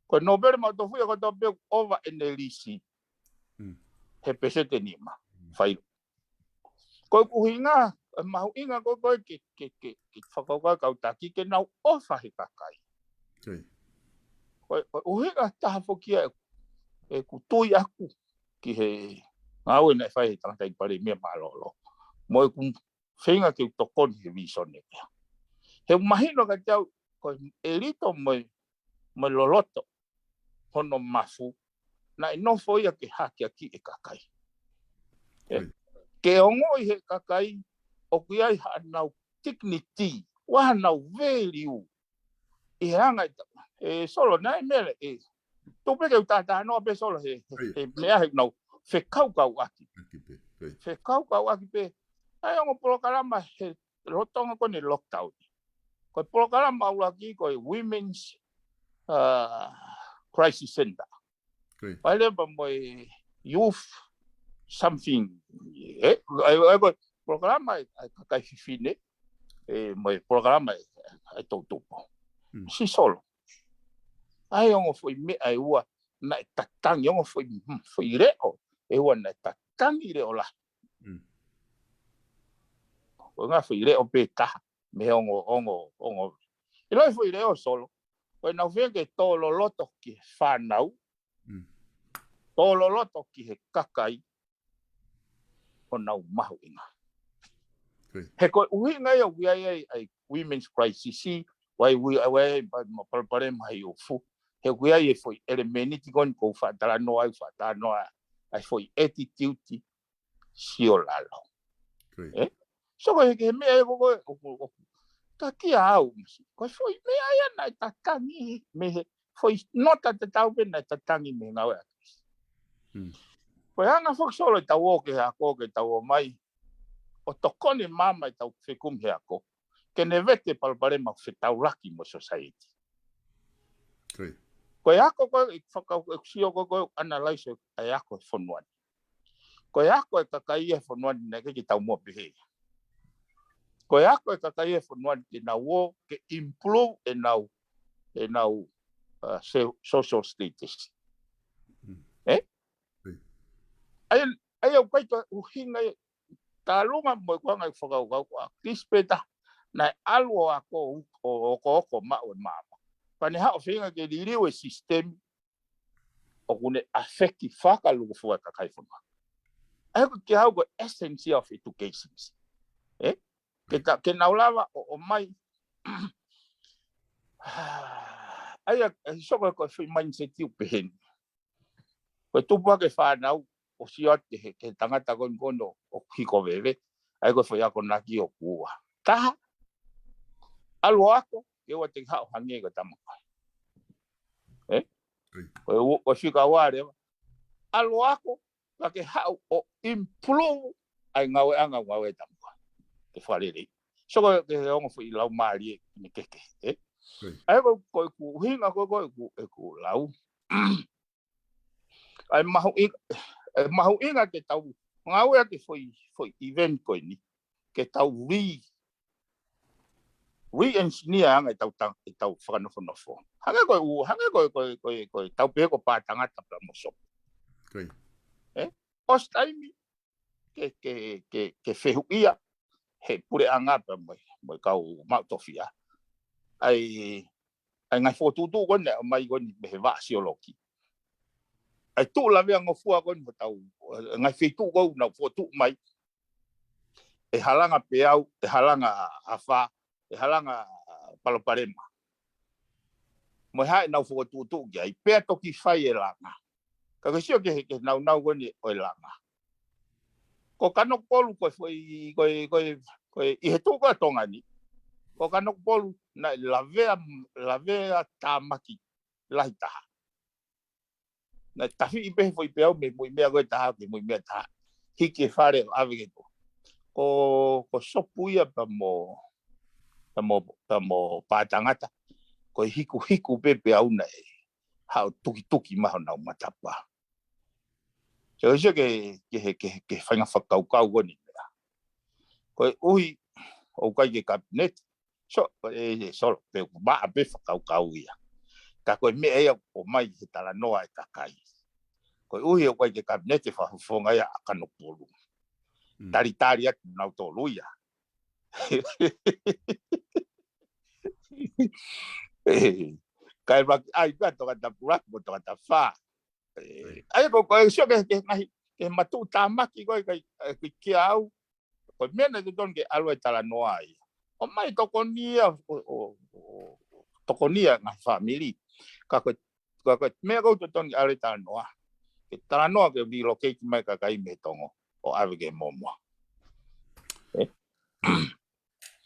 Ko e Nōpele Maʻu Tofu ia ko e tau pē ʻoku ʻova ʻene lisi he peseti ʻe nima. Fai. Ko e ʻuhinga, e mahuʻinga ko e, ko e ke, ke, ke, ke fakakaukau kau taki ke nau ʻofa he kakai. Ko e, ko e ʻuhinga taha foki ia ʻeku, ʻeku tui ʻaku ki he ngāue naʻe fai he tangataʻeiki palēmia mālōlō. Mo ʻeku feinga ke u tokoni he visone pea. He mahino kiate au, ko e ʻelito mo e, mo e loloto hono mafu, naʻe nofo ia ke hakeakiʻi e kakai. Ke ongoʻi he kakai, ʻoku ʻi ai haʻanau dignity, ʻa ʻenau value, ʻi he anga ʻe ta-, ʻe Solo naʻe mele ʻe. Tuku pē ke u tātānoa pē Solo he, he, he meʻa he nau fekaukauʻaki. Fekaukauʻaki pē. ʻA e ongo polokalama he lolotonga ko eni lockdown. Ko e polokalama ʻuluaki ko e Women's, uh, Crisis Center. Pea leva mo e youth something. ʻE, ʻa e, ʻa e, ko e polokalama ʻa e, ʻa e kakai fefine, ʻe, mo e polokalama ʻa e, ʻa e toʻutupu. Si Solo. ʻA e ongo foʻi meʻa ʻe ua naʻe tatangi, ongo foʻi, foʻi leʻo ʻe ua naʻe tatangi leʻo lahi. Ko e ngaahi foʻi leʻo pē taha, mei he ongo, ongo, ongo. ʻIlo e foʻi leʻo Solo, ko ʻenau feinga ke tō loloto ki he fānau, tō loloto ki he kakai, ʻo nau mahuʻinga. He ko e ʻuhinga ia ʻoku ʻi ai ʻa e, ʻa e women's crisis, ʻa e ui, ʻa e ui, ʻa e palopalema ʻa e youth. He ʻoku ʻi ai e foʻi ʻelemēniti ko eni ʻoku ou faʻa talanoa ai, faʻa talanoa ai, ʻa e foʻi attitude, sio lalo. ʻE? So ko e, ko e meʻa ʻe ko, ko e, ʻoku, ʻoku, ka kia au, masi. Ko e foʻi meʻa ia naʻe tatangi, mei he, foʻi nota tatau pē naʻe tatangi mei he ngāue ʻa Kilisi. Ko e anga foki Solo ʻe tau ō ki he ako, ke tau ō mai, ʻo tokoni maama ʻetau fekumi he ako, ke ne vete palopalema fetaulaki mo society. Ko e ako ko e, fakau-, ʻeku sio ko e, ko e analyze ʻa e ako he fonua ni. Ko e ako e kakai he fonua ni naʻe ʻikai ke taumuʻa pehē. Ko e ako e kakai he fonua ni ke nau ō, ke improve ʻenau, ʻenau, uh, so-, social status. ʻE? ʻA ia, ʻa ia ʻoku ʻikai ko e ʻuhinga ia, tālunga mo e kuanga ʻi fakaukau ko ʻa Kilisi pē taha, naʻe ʻalu ʻo ako ʻo, ʻo, ʻo, ʻo, ʻo maʻu e maama. Pea ne haʻu ʻo feinga ke liliu e sisitemi, ʻoku ne ʻafeki fakalūkufua e kakai fonua. ʻA ia ko e ke hau ko e essence of education. ʻE? Ke ta-, ke nau lava ʻo, ʻo mai. ʻA ia, ʻe Solo ko e foʻi mindset ʻoku pehē ni. Ko e tupu hake fānau, ʻo sio atu ki he, ki he tangata ko eni ko eni ʻoku hiko veve. ʻA ia ko e foʻi akonaki ʻoku ua. Taha, ʻalu ʻo ako, ke ʻoua te ke haʻu hangē ko e tama ko ē. ʻE? Ko e u-, ko e fika ua leva. ʻAlu ʻo ako, ka ke haʻu ʻo improve ʻa e ngāueʻanga ʻo e ngāue ʻa e tama ko ē. Ke fakalelei. So ko e, ko e ongo foʻi lau mālie ʻi he kehekehe, ʻe? ʻA ia ko, ko ʻeku ʻuhinga ko, ko ʻeku, ʻeku lau. ʻA e mahuʻinga, ʻa e mahuʻinga ke tau ngāueʻaki e foʻi, foʻi event ko eni, ke tau re-, re-engineer ange ʻetau ta-, ʻetau fakanofonofo. Hangē ko e ʻū, hangē ko e, ko e, ko e, ko e tau pehē ko e pā tangata pea mo Sopu. ʻE? ʻOsi taimi, ke, ke, ke, ke fehuʻia he puleʻanga pea mo e, mo e kau maʻu tofiʻa. ʻA e, ʻa e ngaahi fokotuʻutuʻu ko eni, ʻomai ko eni mei he vaʻa siolokī. ʻA e tuʻu lavea ngofua ko eni hotau, ʻa e ngaahi feituʻu ko eni ʻoku nau fokotuʻu mai. ʻE halanga peau, ʻe halanga afā, ʻe halanga palopalema. Mo e hā ʻenau fokotuʻutuʻu ki ai, pea toki fai e langa. Ka ke sio ki he, ki he naunau ko eni ʻo e langa. Ko Kanokupolu ko e foʻi, ko e, ko e, ko e, ʻi he tuʻu ko ē ʻa Tonga ni. Ko Kanokupolu naʻe lavea, lavea tāmaki lahi taha. Naʻe tafiʻi pē he foʻi peau mei he muimeʻa ko ē ʻe taha ki he muimeʻa ʻe taha. Hiki e fale ʻo ʻave ki tuʻa. Ko, ko Sopu ia pea mo, pea mo, pea mo pā tangata. Ko e hikuhiku pē peau naʻe, haʻu tukituki mai honau matapā. Ke ʻosi ke, ke, ke, ke faʻahinga fakakaukau ko eni meʻa. Koeʻuhi ʻoku ʻikai ke kapineti, so, e, e, solo, pe ʻoku maʻa pē fakakaukau ia. Ka ko e meʻa ia ʻoku ʻomai he talanoa e kakai. Koeʻuhi ʻoku ʻikai ke kapineti fakafofonga ia ʻa Kanokupolu. Mm. Talitali atu nautolu ia. E, kae maki ai pea tokatapulaki mo tokatafā. E, ai ko, ko e sio ke, ke ngahi, ke matuʻu tāmaki ko e kai, e, ke, ke au. Ko e meʻa naʻe totonu ke ʻalu e talanoa ia. ʻOmai tokoni ia, ʻo, ʻo, ʻo, tokoni ia ngaahi fāmili. Ka ko e, ka ko e meʻa ko e totonu ke ʻalu e talanoa. Ke talanoa ke relocate mai kakai mei Tonga ʻo ʻave ki Momoa. E?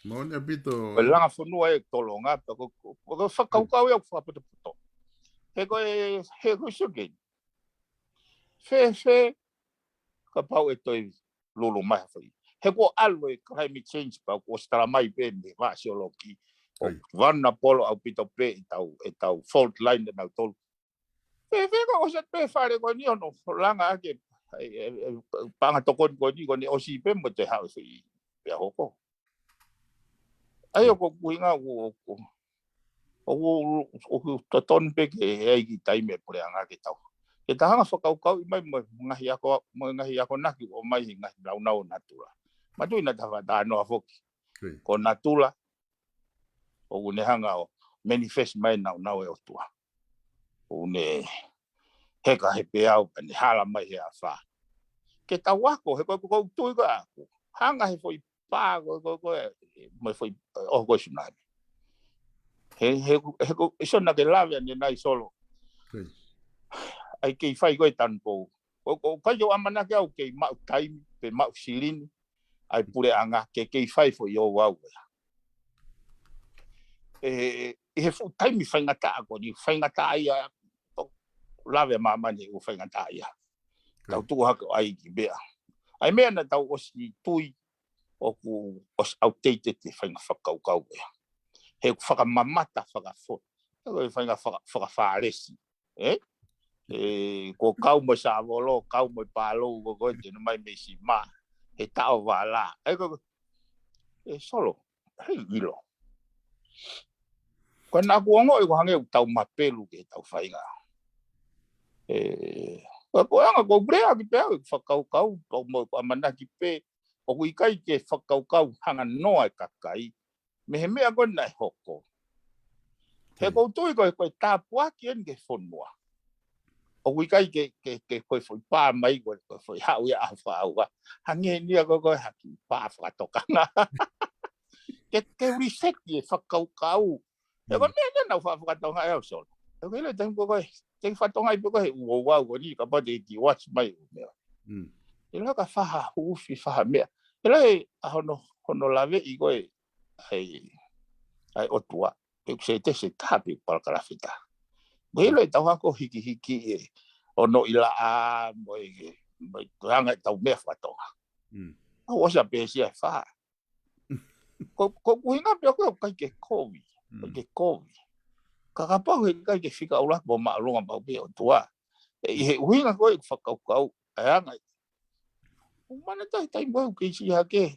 Moʻoni ʻaupito. Ko e langa fonua e tolonga, pe ko, ko, ko e fakakaukau ia ʻoku fakapotopoto. He ko e, he ko e sio ke. Fēfē, kapau ʻe toe lulu mai ha foʻi. He kuo ʻalu e climate change pea kuo ʻosi tala mai pē mei he vasioloki. ʻOku vulnerable ʻaupito pē ʻetau, ʻetau fault line ʻe nautolu. Fēfē ka ʻosi pē fale ko eni ʻo ne langa ake, e, e, e, paʻanga tokoni ko eni ko ʻene ʻosi pē mo e toe haʻu e foʻi pea hoko. Ai ʻoku ʻuhinga ʻoku, ʻoku, ʻoku, ʻoku totonu pē ke ʻai ki taimi e puleʻanga ke tau. Ke ta hanga fakakaukauʻi mai mo e ngaahi ako, mo e ngaahi akonaki ʻoku ʻomai he ngaahi naunau ʻo natula. Matuʻi naʻa ta faʻa talanoa foki. Ko natula, ʻoku ne hanga ʻo manifest mai naunau e ʻOtua. ʻOku ne heka he peau, pea ne hala mai he afā. Ke tau ako, he ko, ko, ko tui ko aku. Hanga he foʻi pā, ko, ko, ko, mo e foʻi, ʻo ko e tsunami. He, he, he ko, ʻi sona ke lave ʻanenai solo. ʻAi kei fai ko e tanupou. Ko, ko, kai ʻoku ʻamanaki au kei maʻu taimi, pe maʻu silini. ʻAi puleʻanga, ke kei fai foʻi ouau ea. E, ʻi he fuʻu taimi faingataʻa ko eni, faingataʻa ia, ʻo lave māmani ʻoku faingataʻa ia. Tau tuʻu hake ʻo ʻai ki meʻa. ʻAi meʻa naʻa tau ʻosi tui, ʻoku ʻosi outdated e faʻahinga fakakaukau ea. He ʻoku fakamamata fakafo. He ko e faʻahinga faka-, fakafalesi. E? E, ko kau mo e sāvolo, kau mo e pālou, ko, ko e tenu mai mei sima. He taʻo vala. E, ko, e solo. Hei ʻilo. Ko e naʻa ku ongoʻi ko hangē ʻoku tau mapelu ke tau faʻahinga. E, ko, ko e anga ko e puleʻanga pea, e fakakaukau, pau mo e ʻamanaki pē, ʻoku ʻikai ke fakakaukau hanga noa e kakai, mei he meʻa ko ena ʻe hoko. He ʻoku ou tui ko e, ko e tāpuaki eni ki he fonua. ʻOku ʻikai ke, ke, ke ko e foʻi pā mai ko e, ko e foʻi haʻu ia ʻa fakaʻauha. Hangē ni ia ko e, ko e haki pā fakatokanga. Ke, ke reset e fakakaukau. E ko e meʻa ena naʻa ku faʻa fakatonga e au solo. E ko e ʻilo taimi ko e, te ke fakatonga ʻi pē ko e ouau ko eni, kapau te ke kiʻi watch mai ʻo meʻa. ʻIlo ka faha hufi, faha meʻa. ʻIlo e, ʻa hono, hono laveʻi ko e, ʻai, ʻai ʻOtua. Pe ʻoku se te se taha pe palakalafi taha. Mo ʻilo e tau hako hikihiki e, ʻo noʻi laʻā, mo e, mo e, ko e anga e tau meʻa fakatonga. ʻOku ʻosi ʻa pēsia e fā. Ko, ko e ʻuhinga pē ko e ʻikai ke kovi. ʻIkai ke kovi. Ka kapau he ʻikai ke fika ula mo māʻolunga mau pē ʻOtua. E, ʻi he ʻuhinga ko e fakakaukau, e anga. ʻOku mana tai tai mo e ʻoku kei si hake.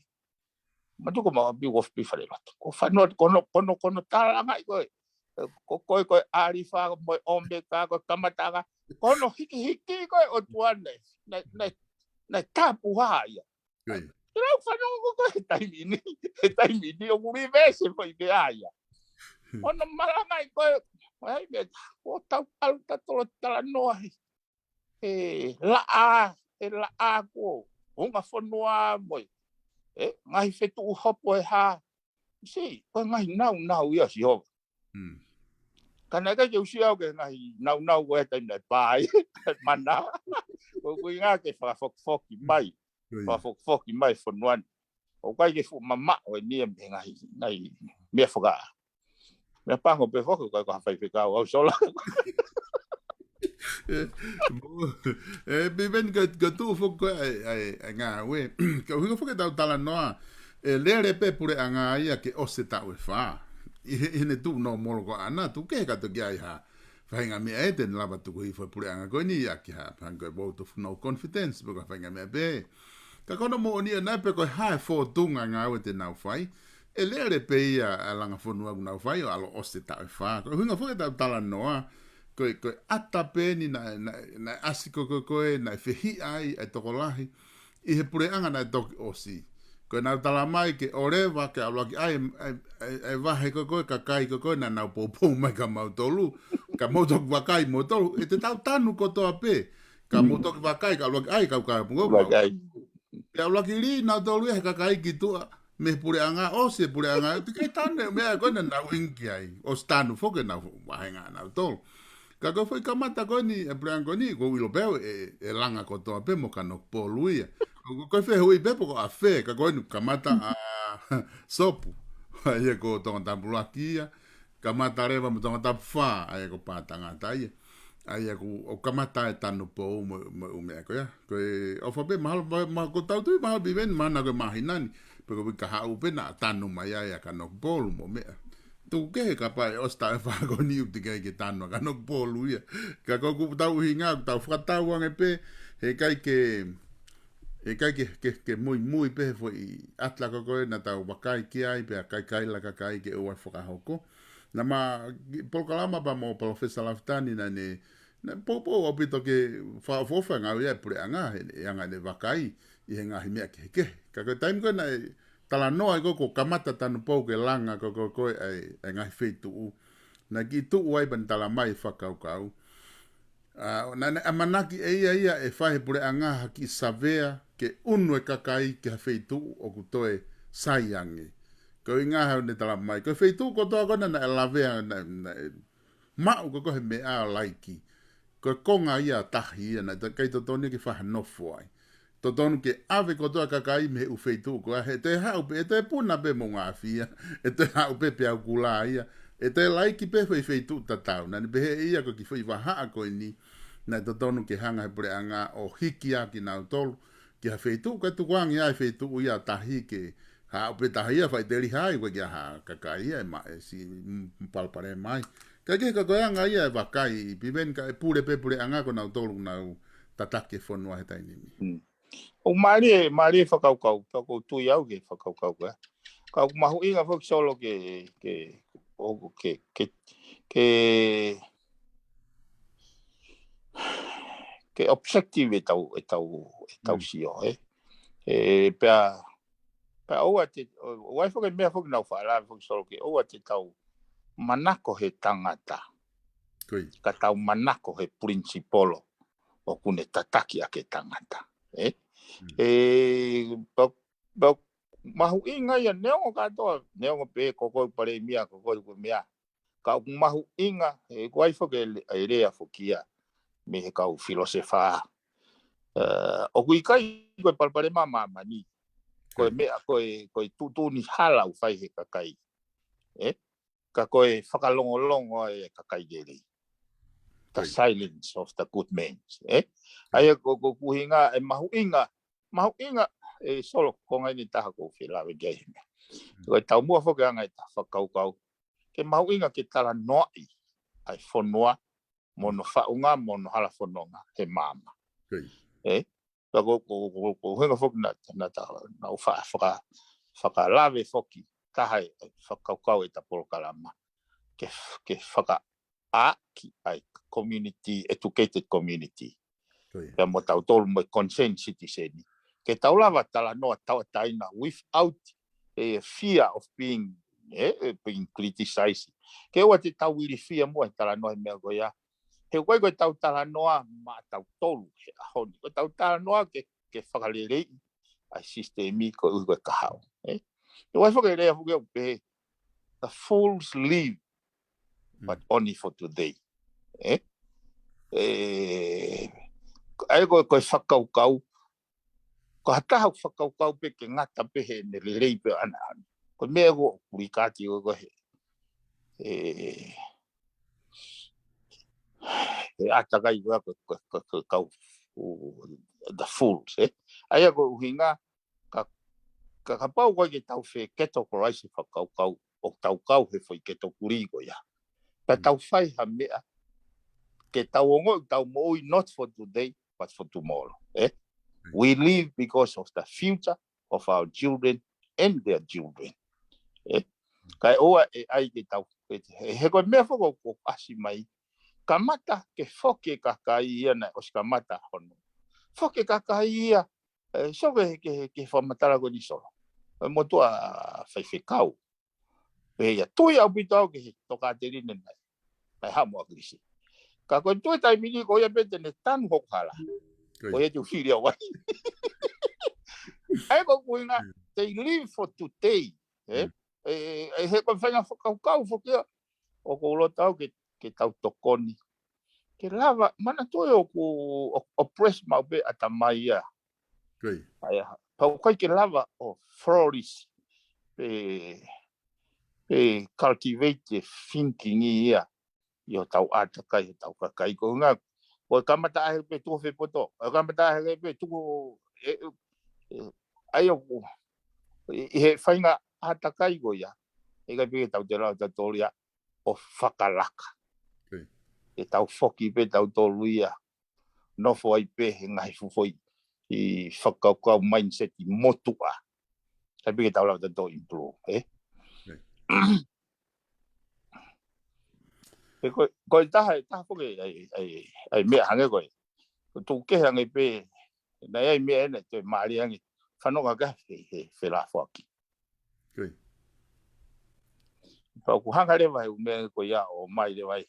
Matu ko mau ʻapi ʻoku ʻofi pē fale lotu. Ko fano, ko hono, ko hono, ko hono talangaʻi ko e. Ko, ko e, ko e ʻAlifa, mo e ʻOmeka, ko e kamataʻanga. Ko hono hikihiki ko e ʻOtua naʻe, naʻe, naʻe, naʻe tapuhā ia. Ke lau fanongo ko e taimi ni, he taimi ni ʻoku reverse e foʻi meʻa ia. Hono malangaʻi ko e, ai meʻa, ko tau ʻalu ta tolo talanoa he. E laʻā, e laʻā ko, hunga fonua mo e. E, ngaahi fetuʻu hopo e hā. Si, ko e ngaahi naunau ia Sihova. Ka naʻe ʻikai ke u sio au ki he ngaahi naunau ko e taimi naʻe pā ai, mana. Ko e ʻuhinga ke fakafokifoki mai. Fakafokifoki mai fonua ni. ʻOku ʻikai ke fuʻu mamaʻo eni ia mei he ngaahi, ngaahi meʻa faka. Meʻa pango pē foki, ʻoku ʻikai ko ha faifekau au solo. E, mo, e, pipeni ka, ka tuʻu foki ko e, e, e ngāue. Ka ʻuhinga foki tau talanoa, e, lele pē puleʻanga ia ke ʻosi e taʻu ʻe fā. ʻI he, ʻi heʻene tuʻu nōmolo ko ʻana, tuʻu kehe ka toki ʻai ha faʻahinga meʻa ē te ne lava tuku hifo e puleʻanga ko eni ia ki ha, hangē ko e vote of no confidence, pe ko ha faʻahinga meʻa pē. Ka ko hono moʻoni ʻoku ʻi ai pē ko e hā e fōtunga ngāue te nau fai, ʻe lele pē ia ʻa e langa fonua ʻoku nau fai ʻo ʻalu ʻosi e taʻu ʻe fā. Ko e ʻuhinga foki ʻetau talanoa, ko e, ko e ʻata pē eni naʻe, naʻe, naʻe ʻasi ko ē, ko ē, naʻe fehiʻa ai e tokolahi ʻi he puleʻanga naʻe toki ʻosi. Ko ʻenau tala mai ke ʻoleva, ke ʻalu ʻaki ʻa e, ʻa e, ʻa e, ʻa e vahe ko ē, ko e kakai ko ē naʻa nau poupou mai kia mautolu, ka mou toki vakai mautolu, ʻe te tau tanu kotoa pē, ka mou toki vakai, ka ʻalu ʻaki ʻa e kau kapungo, ʻalu ʻaki ʻa e. Pea ʻuluaki lī nautolu ia he kakai ki tuʻa mei he puleʻanga, ʻosi e puleʻanga, teʻeki ai tanu e meʻa ko ē naʻa nau ʻiniki ai, ʻosi tanu foki ʻenau vahenga nautolu. Ka ko e foʻi kamata ko eni, e puleʻanga ko eni, ʻoku ou ʻilo pē au ʻe, ʻe langa kotoa pē mo Kanokupolu ia. Ko, ko e fehuʻi pē pe ko ʻafē, ka ko eni kamata ʻa Sopu, ʻa ia ko Tongatapu ʻuluaki ia, kamata leva mo Tongatapu fā, ʻa ia ko Pātangata ia. ʻA ia ʻoku, ʻoku kamata e tanupou mo, mo e ʻū meʻa ko ia. Ko e ʻofa pē mahalo, ma, ma, ko ʻetau tui mahalo Piveni, mahalo ko e māhina ni, pe ko e uike kahaʻu pē naʻa tanu mai ai ʻa Kanokupolu mo meʻa. Tuku kehe kapau ʻe ʻosi taʻu ʻe fā ko eni ʻoku teʻeki ai ke tanu ʻa Kanokupolu ia. Ka ko ʻetau ʻuhinga, ʻoku tau fakatauange pē, heʻikai ke, heʻikai ke, ke, ke muimui pē he foʻi ʻata ko ē naʻa tau vakai ki ai, pea ʻikai kaila kakai ke ʻoua ʻe fakahoko. Naʻa ma, polokalama pea mo Palōfesa Lafitani naʻa ne, naʻe poupou ʻaupito ke fakaʻofoʻofa e ngāue ia e puleʻanga, he, he anga ʻene vakai ʻi he ngaahi meʻa kehekehe. Ka ko e taimi ko ē naʻe talanoa ai ko ē kuo kamata tanupou ke langa ko ē, ko ē, ko ē ʻa e, ʻa e ngaahi feituʻu. Naʻe kiʻi tuʻu ai pea ne tala mai e fakakaukau. ʻA, naʻa ne ʻamanaki ʻe ia ia ʻe fai he puleʻanga ha kiʻi savea ke ʻunu e kakai ki ha feituʻu ʻoku toe sai ange. Ko e ʻuhinga ia ʻoku ne tala mai. Ko e feituʻu kotoa ko ē naʻe lavea, naʻe, naʻe maʻu ko ē ko ē he meʻa ʻo laiki. Ko e konga ia ʻa tahi ia naʻe teʻeki ai totonu ke fai ha nofo ai. Totonu ke ʻave kotoa e kakai mei he ʻū feituʻu ko ia, he ʻe toe haʻu pē, ʻe toe puna pē Moʻungaafi ia, ʻe toe haʻu pē Peaukula ia, ʻe toe laiki pē foʻi feituʻu tatau. Naʻa ne pehē ʻe ia ko e kiʻi foʻi vahaʻa ko eni, naʻe totonu ke hanga he puleʻanga ʻo hiki ʻaki nautolu ki ha feituʻu, kae tukuange ʻa e feituʻu ia ʻa tahi ke haʻu pē tahi ia, faʻiteliha ai, ʻoku ʻikai ha kakai ia ʻe maʻu e siʻi, mm, palopalema ai. Ka ke ka ko e anga ia e vakai, Piveni, ka ʻe pule pē puleʻanga ko nautolu ʻoku nau tataki e fonua he taimi ni. Mm. ʻOku mālie, mālie e fakakaukau, pea ʻoku ou tui au ki he fakakaukau ko ia. Ka ʻoku mahuʻinga foki Solo ke, ke, ʻo, ke, ke, ke, ke objective ʻetau, ʻetau, ʻetau Mm. sio, ē. Ē, pea, pea ʻoua te, ʻo, ʻoua foki e meʻa foki naʻa ku faʻa lave foki Solo ke, ʻoua te tau manako he tangata. Ko ia. Ka tau manako he principle ʻoku ne tataki ʻaki e tangata. Ē? Mm. Ē, pea, pea mahuʻinga ia neongo kātoa, neongo pē ko koe palēmia, ko koe ko e meʻa. Ka ʻoku mahuʻinga, ē, ko e ʻai foki e le-, e lea foki ia mei he kau filōsefa. Ē, ʻoku ʻikai ko e palopalema ʻa māmani. Ko e Ko ia. meʻa, ko e, ko e tuʻutuʻuni hala ʻoku fai he kakai. Ē? Ka ko e fakalongolongo e kakai lelei. The Ko ia. silence of the good men. Ē? Ko ia. ʻA ia ko, ko ʻeku ʻuhinga, ʻe mahuʻinga, mahuʻinga, ē Solo, ko e konga eni ʻe taha ʻoku ou fie lave ki ai he meʻa. Mm. Ko e taumuʻa foki anga ʻeta fakakaukau. Ke mahuʻinga ke talanoaʻi ʻa e fonua, mo hono faʻunga, mo hono hala fononga, he maama. Ko ia. Ē? Pea ko, ko, ko, ko e ʻuhinga foki naʻa, naʻa ta, naʻa ku fa-, faka-, fakalave foki, taha e fakakaukau ʻeta polokalama. Ke f-, ke fakaʻaʻaki ʻa e community, educated community. Ko ia. Pea mo tautolu mo e concerned citizen. Ke tau lava talanoa tauʻatāina without a fear of being, eh, being criticized. Ke ʻoua te tau ilifia muʻa he talanoa he meʻa ko ia. He ʻoku ʻikai ko ʻetau talanoa maʻa tautolu he ʻaho ni. Ko ʻetau talanoa ke, ke fakaleleiʻi ʻa e sisitemi koeʻuhi ko e kahaʻu. Eh? He ʻoku ʻi ai foki e lea foki ʻoku pehē, the fools live, but Mm. only for today. Eh? Eh, ʻa ia ko, ko e fakakaukau, ko ha taha ʻoku fakakaukau pē ke ngata pē heʻene lelei pē ʻaʻana. Ko e meʻa ko ʻoku likati ko, ko he, eh, he ʻātakai ko, ko, ko, ko, ko e kau, u, the fools, eh? ʻA ia ko e ʻuhinga, ka, ka, kapau ko e ke tau fie categorize e fakakaukau, ʻo tau kau he foʻi category ko ia. Pea Mm. tau fai ha meʻa, ke tau ongoʻi ʻoku tau moʻui not for today, but for tomorrow. Eh? We live because of the future of our children and their children. Eh? Kae ʻoua ʻe ʻai ke tau, he, he ko e meʻa foki ʻoku ʻasi mai. Kamata ke foki e kakai ia naʻe ʻosi kamata hono. Foki e kakai ia, eh, so ke, ke, ke fakamatala ko eni Solo. Ko e motuʻa faifekau. Pea ia, tui ʻaupito au ki he tokāteline naʻe, naʻe haʻu mo ʻAkilisi. Ka ko e tui taimi ni ko ia pē te ne tanu hoku hala. Ko ia te u fili au ai. ʻA ia ko e ʻuhinga, they live for today. Eh? E, e, e, he ko e faʻahinga fakakaukau foki ia, ʻoku ou loto au ke, ke tau tokoni. Ke lava, manatuʻi ʻoku o-, oppress maʻu pē ʻatamai ia. ʻA ia, pau ʻikai ke lava ʻo flourish, pe, pe cultivate e thinking ia, ʻi hotau ʻātakai, hotau kakai ko e ʻuhinga, ko e kamata ʻahe pē tuku fepoto, ko e kamata ʻahe pē tuku, e, e, e, ʻa ia ʻoku, ʻi, ʻi he faʻahinga ʻātakai ko ia, ʻikai pē ke tau te lau tautolu ia, ʻo fakalaka. Ke tau foki pē tautolu ia, nofo ai pē he ngaahi fuʻu foʻi fakakaukau mindset motuʻa. ʻIkai pē ke tau lava tautolu improve, eh? He ko, ko e taha, e taha foki, ʻai, ʻai, ʻai meʻa hangē ko e. Ko tuku kehe ange pē, naʻe ʻi ai meʻa ena, te mālie ange, fanongo ange he, he felāfoaki. Pea ʻoku hanga leva he ʻū meʻa ko ia ʻo ʻomai leva ai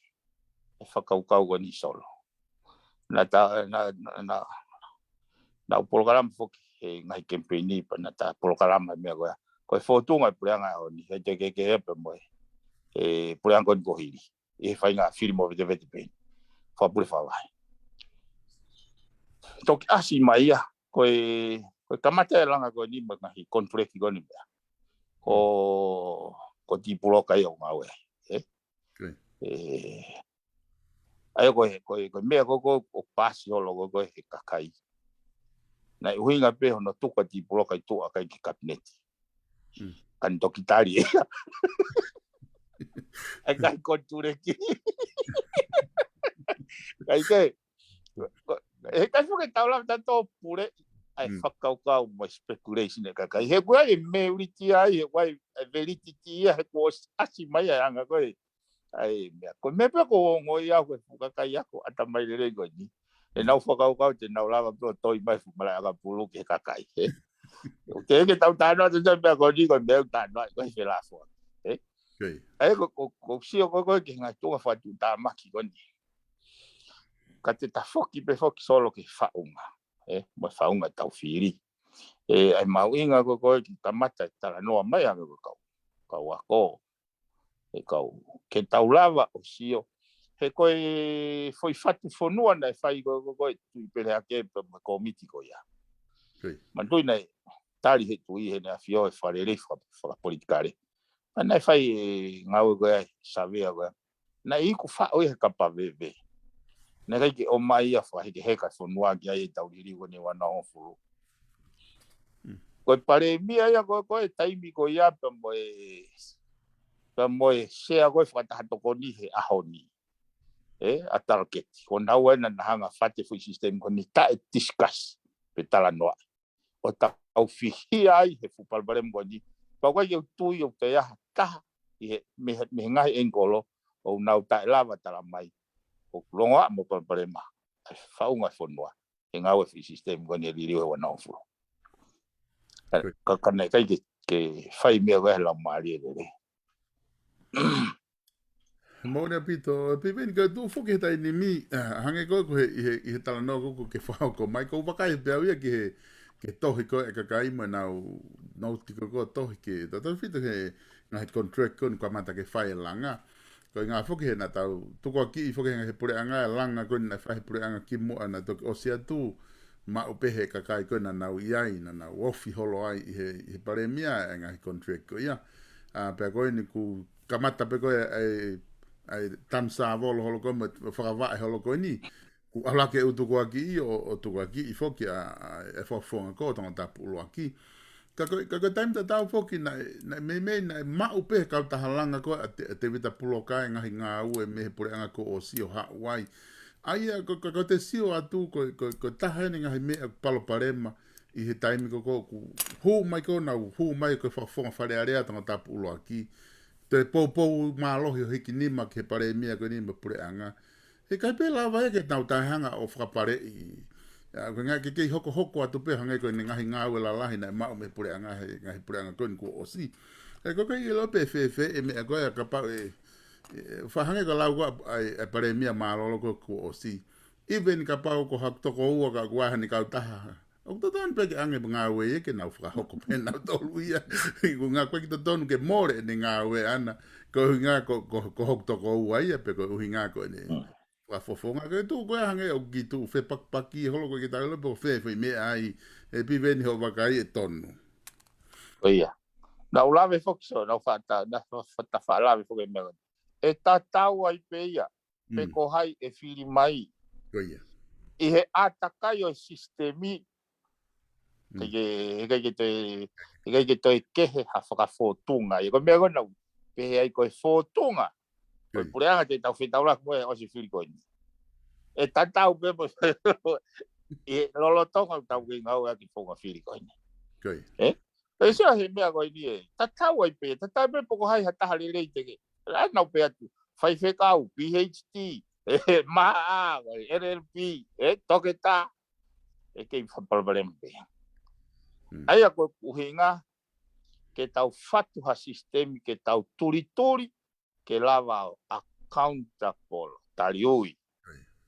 e fakakaukau ko eni Solo. Naʻa ta, na, na, na, naʻa ku polokalama foki he ngaahi kemipeini pea naʻa ta polokalama meʻa ko ia. Ko e fōtunga e puleʻanga ʻo ni, he te ke ke he pea mo e, e puleʻanga ko eni ko Hili. ʻI he faʻahinga fili mo vetevete pē. Fakapule fakavahe. Toki ʻasi mai ia, ko e, ko e kamata e langa ko eni mo e ngaahi contract ko eni meʻa. Ko, ko Tipuloka ia ʻoku ngāue ai, eh? E, ʻa ia ko e, ko e, ko e meʻa ko, ko, ko pasi holo ko, ko e he kakai. Naʻe ʻuhinga pē hono tuku ʻa Tipuloka ʻi tuʻa kai ki he kapineti. Ka ne toki tali e ia. ʻIkai ko tuleki. ʻIkai ke. Ko, he ʻikai fuʻu ke tau lava tautolu pule. ʻA e fakakaukau mo e speculation e kakai. He ko e meʻa ʻoku ʻi ai, he ko e validity ia, he kuo ʻosi ʻasi mai ʻa e anga ko e. ʻA e meʻa. Ko e meʻa pē ʻoku ou ongoʻi au ko e fuʻu kakai ako ʻatamai lelei ko eni. ʻE nau fakakaukau te nau lava pē ʻo toi mai fuʻu malaʻe ʻakapulu ki he kakai, he. ʻOku teʻeki ke tau talanoa atu he meʻa ko eni ko e meʻa ʻoku talanoa ko e felāfoaki, he. ʻA ia ko, ko, ko sio ko, ko e ki he ngaahi tuʻunga fakatuʻutāmaki ko eni. Ka te ta foki pē foki Solo ki he faʻunga, he, mo e faʻunga tau fili. ʻE, ʻa e mahuʻinga ko, ko e ke kamata e talanoa mai ange ko e kau, kau ako. E kau, ke tau lava ʻo sio. He ko e foʻi fatu fonua naʻe fai ko, ko, ko e Tuʻipelehake pea mo e kōmiti ko ia. Manatuʻi naʻe tali he Tuʻi Heʻene ʻAfio e fakalelei faka-, fakapolitikale. Pea naʻe fai e ngāue ko ia, savea ko ia. Naʻe iku faʻo ia he kapa veve. Naʻe ʻikai ke ʻomai ia fakahekeheka e fonua ki ai e tau liliu ko eni ua noa hongofulu. Ko e palēmia ia ko, ko e taimi ko ia pea mo e, pea mo e sea ko e fakataha tokoni he ʻaho ni. ʻE, ʻa Talaketi. Ko naua ena naʻa na hanga fate foʻi system ko eni taʻe discuss pe talanoa. ʻO tau fihia ai he fuʻu palopalema ko eni. Pea ʻoku ʻikai ke u tui ʻoku toe ʻi ai ha taha ʻi he, mei he, mei he ngaahi ʻengikolo ʻoku nau taʻe lava tala mai. ʻOku longoaʻa mo palopalema ʻa e faʻunga e fonua he ngāue foʻi system ko eni e liliu he ua noa hongofulu. Ka, ka, ka naʻe ʻikai ke, ke fai meʻa ko e he laumālie lelei. Moʻoni ʻaupito, Piveni, ka tuʻu foki he taimi ni, ah, hangē ko, ko e, ʻi he, ʻi he talanoa ko, ko ke fakahoko mai, ko u vakai pē au ia ki he, ki he tohi ko e kakai mo e nau, nau tiko ko tohi ke, tautefito he ngaahi contract ko eni kamata ke fai e langa. Ko e ngaahi foki he naʻa tau, tukuakiʻi foki he ngaahi puleʻanga, e langa ko eni naʻe fai he puleʻanga kimuʻa naʻe toki ʻosi atu, maʻu pē he kakai ko ē naʻa nau ʻi ai, naʻa nau ofi holo ai ʻi he, ʻi he palēmia e ngaahi contract ko ia. ʻA, pea ko eni kuo kamata pē ko e, ʻa e, ʻa e tamisāvolo holo ko ē, mo e fakavaʻe holo ko eni. Kuo ʻalu hake ʻo tukuakiʻi, ʻo, ʻo tukuakiʻi foki ʻa, ʻa e fakafofonga ko Tongatapu ʻUluaki. Ka ko e, ka ko e taimi tatau foki naʻe, naʻe meimei, naʻe maʻu pē he kautaha langa ko ē ʻa Te-, Tevita Puloka e ngaahi ngāue mei he puleʻanga kuo ʻosi ʻo haʻu ai. ʻA ia ko, ko, ko te sio atu ko, ko, ko taha eni ngaahi meʻa palopalema ʻi he taimi ko, ko, ʻoku hū mai ko ʻenau hū mai ko e fakafofonga Fale Alea Tongatapu ʻuluaki. Te poupou mālohi ʻo hiki nima ki he palēmia ko eni mo e puleʻanga. He ʻikai pē lava ia ke tau taʻehanga ʻo fakapaleʻi. ʻA, ko e ngaahi ke kei hokohoko atu pē hangē ko e ngaahi ngāue lalahi naʻe maʻu mei he puleʻanga he ngaahi puleʻanga ko eni kuo ʻosi. ʻE ko e ʻilo pē fēfē e meʻa ko ē kapau ʻe, ʻe, fakahangē ko e lau ko ē ʻa e, ʻa e palēmia mālōlō ko ē kuo ʻosi. Even kapau ko haku tokoua ka kuo ʻi ai haʻane kautaha. ʻOku totonu pē ke ʻange ngāue ia ke nau fakahoko pē nautolu ia. ʻOku ʻikai ke totonu ke mole ʻene ngāue ʻana. Ko e ʻuhinga ko, ko, ko hoku tokoua ia pe ko e ʻuhinga ko ʻene fakafofonga. Ko e tuʻu ko ē hangē ʻoku kei tuʻu fepakipaki holo ko e ke tau ʻilo pe ko fē foʻi meʻa ai e Piveni hoʻo vakai ʻe tonu. Ko ia. Naʻa ku lave foki so, naʻa ku faʻa ta, naʻa ku faʻa ta faʻa lave foki e meʻa. ʻE tatau ai pē ia pe ko hai ʻe fili mai. Ko ia. ʻI he ʻātakai ʻo e sisitemi, ʻikai ke, ʻikai ke toe, ʻikai ke toe kehe ha fakafōtunga. Ia ko e meʻa ko ē naʻa ku pehē ai ko e fōtunga. Ko e puleʻanga te tau fetaulaki mo e ʻosi fili ko eni. ʻE tatau pē mo e lolotonga ʻoku tau kei ngāueʻaki founga fili ko eni. Ko ia. ʻE? ʻE sio he meʻa ko eni ʻe tatau ai pē, tatau pē pe ko hai ha taha lelei te ke. Lahi nau pē atu, faifekau, PhD, ʻe, maʻa, LLB, ʻe, toketā, ʻe kei fakapalopalema pē. ʻA ia ko e ʻuhinga, ke tau fatu ha sisitemi, ke tau tulituli, ke lava ʻo accountable, taliui.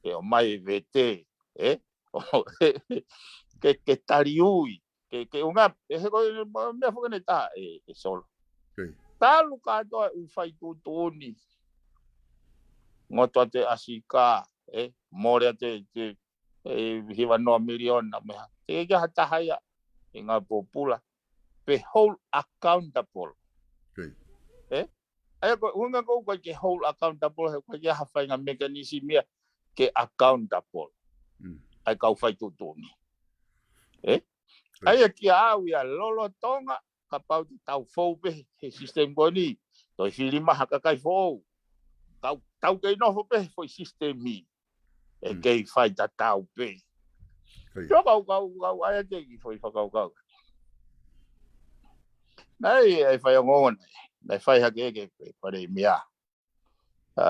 Ke ʻomai e vete, ʻe? Ke, ke taliui. Ke, ke ʻunga, ʻe he ko e meʻa foki ʻe taha, ʻe, ʻe Solo. Talu kātoa ʻū fai tuʻutuʻuni. Ngoto atu e ʻasi kā, ʻe? Mole atu e, e, e hiva noa miliona meʻa. Te ke ha taha ia, ʻi ngā pōpula. Pe hold accountable. ʻE? ʻA ia ko e ʻuhinga ko ē ʻoku ʻikai ke hold accountable, he ʻoku ʻikai ke ha faʻahinga mechanism ia ke accountable. ʻA e kau fai tuʻutuʻuni. ʻE? ʻA ia kia au ia lolotonga, kapau te tau fou pē he system ko eni, toe fili mai ha kakai foʻou. Tau, tau kei nofo pē he foʻi system ʻi. ʻE kei fai tatau pē. Sio kau, kau, kau, ʻa ia te ki foʻi fakakaukau. Naʻe, ʻe fai ongoongo naʻe. Naʻe fai hake ke, ke palēmia. ʻA,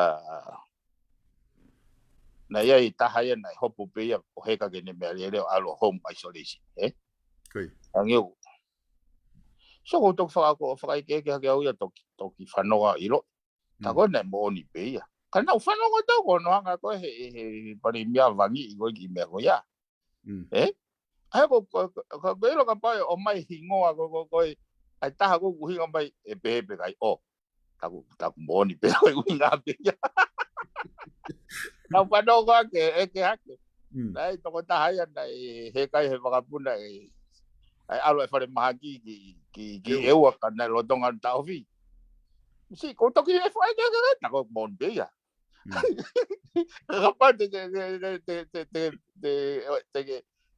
naʻe ʻi ai e taha ia naʻe hopo pē ia ʻo heka ke ne meʻa lelei ʻo ʻalu ʻo home isolation, ʻe? Ange u. So ko toki fakako, fakaikeike hake au ia toki, toki fanongo ʻilo. Ta ko naʻe moʻoni pē ia. Ka naʻa ku fanongo tau ko no hanga ko he, he, he palēmia vangi ʻi ko e ki meʻa ko ia. ʻE? ʻA ia ko, ko, ko, ko ʻilo kapau ʻe ʻomai hingoa ko, ko, ko e, ʻa e taha ko ʻoku hinga mai ʻe pehē pē kai ʻo. Taku, taku moʻoni pē ko e ʻuhinga pē ia. Naʻa ku fanongo ake, ʻeke ake. Naʻe tokotaha ia naʻe heka ʻi he vakapuna ʻe, ʻa e ʻalu e fale mahaki ki, ki, ki ʻEua ka naʻe lolotonga taʻofi. Si, ko toki e fai ke, ke, ke, taku moʻoni pē ia. Kapau te, te, te,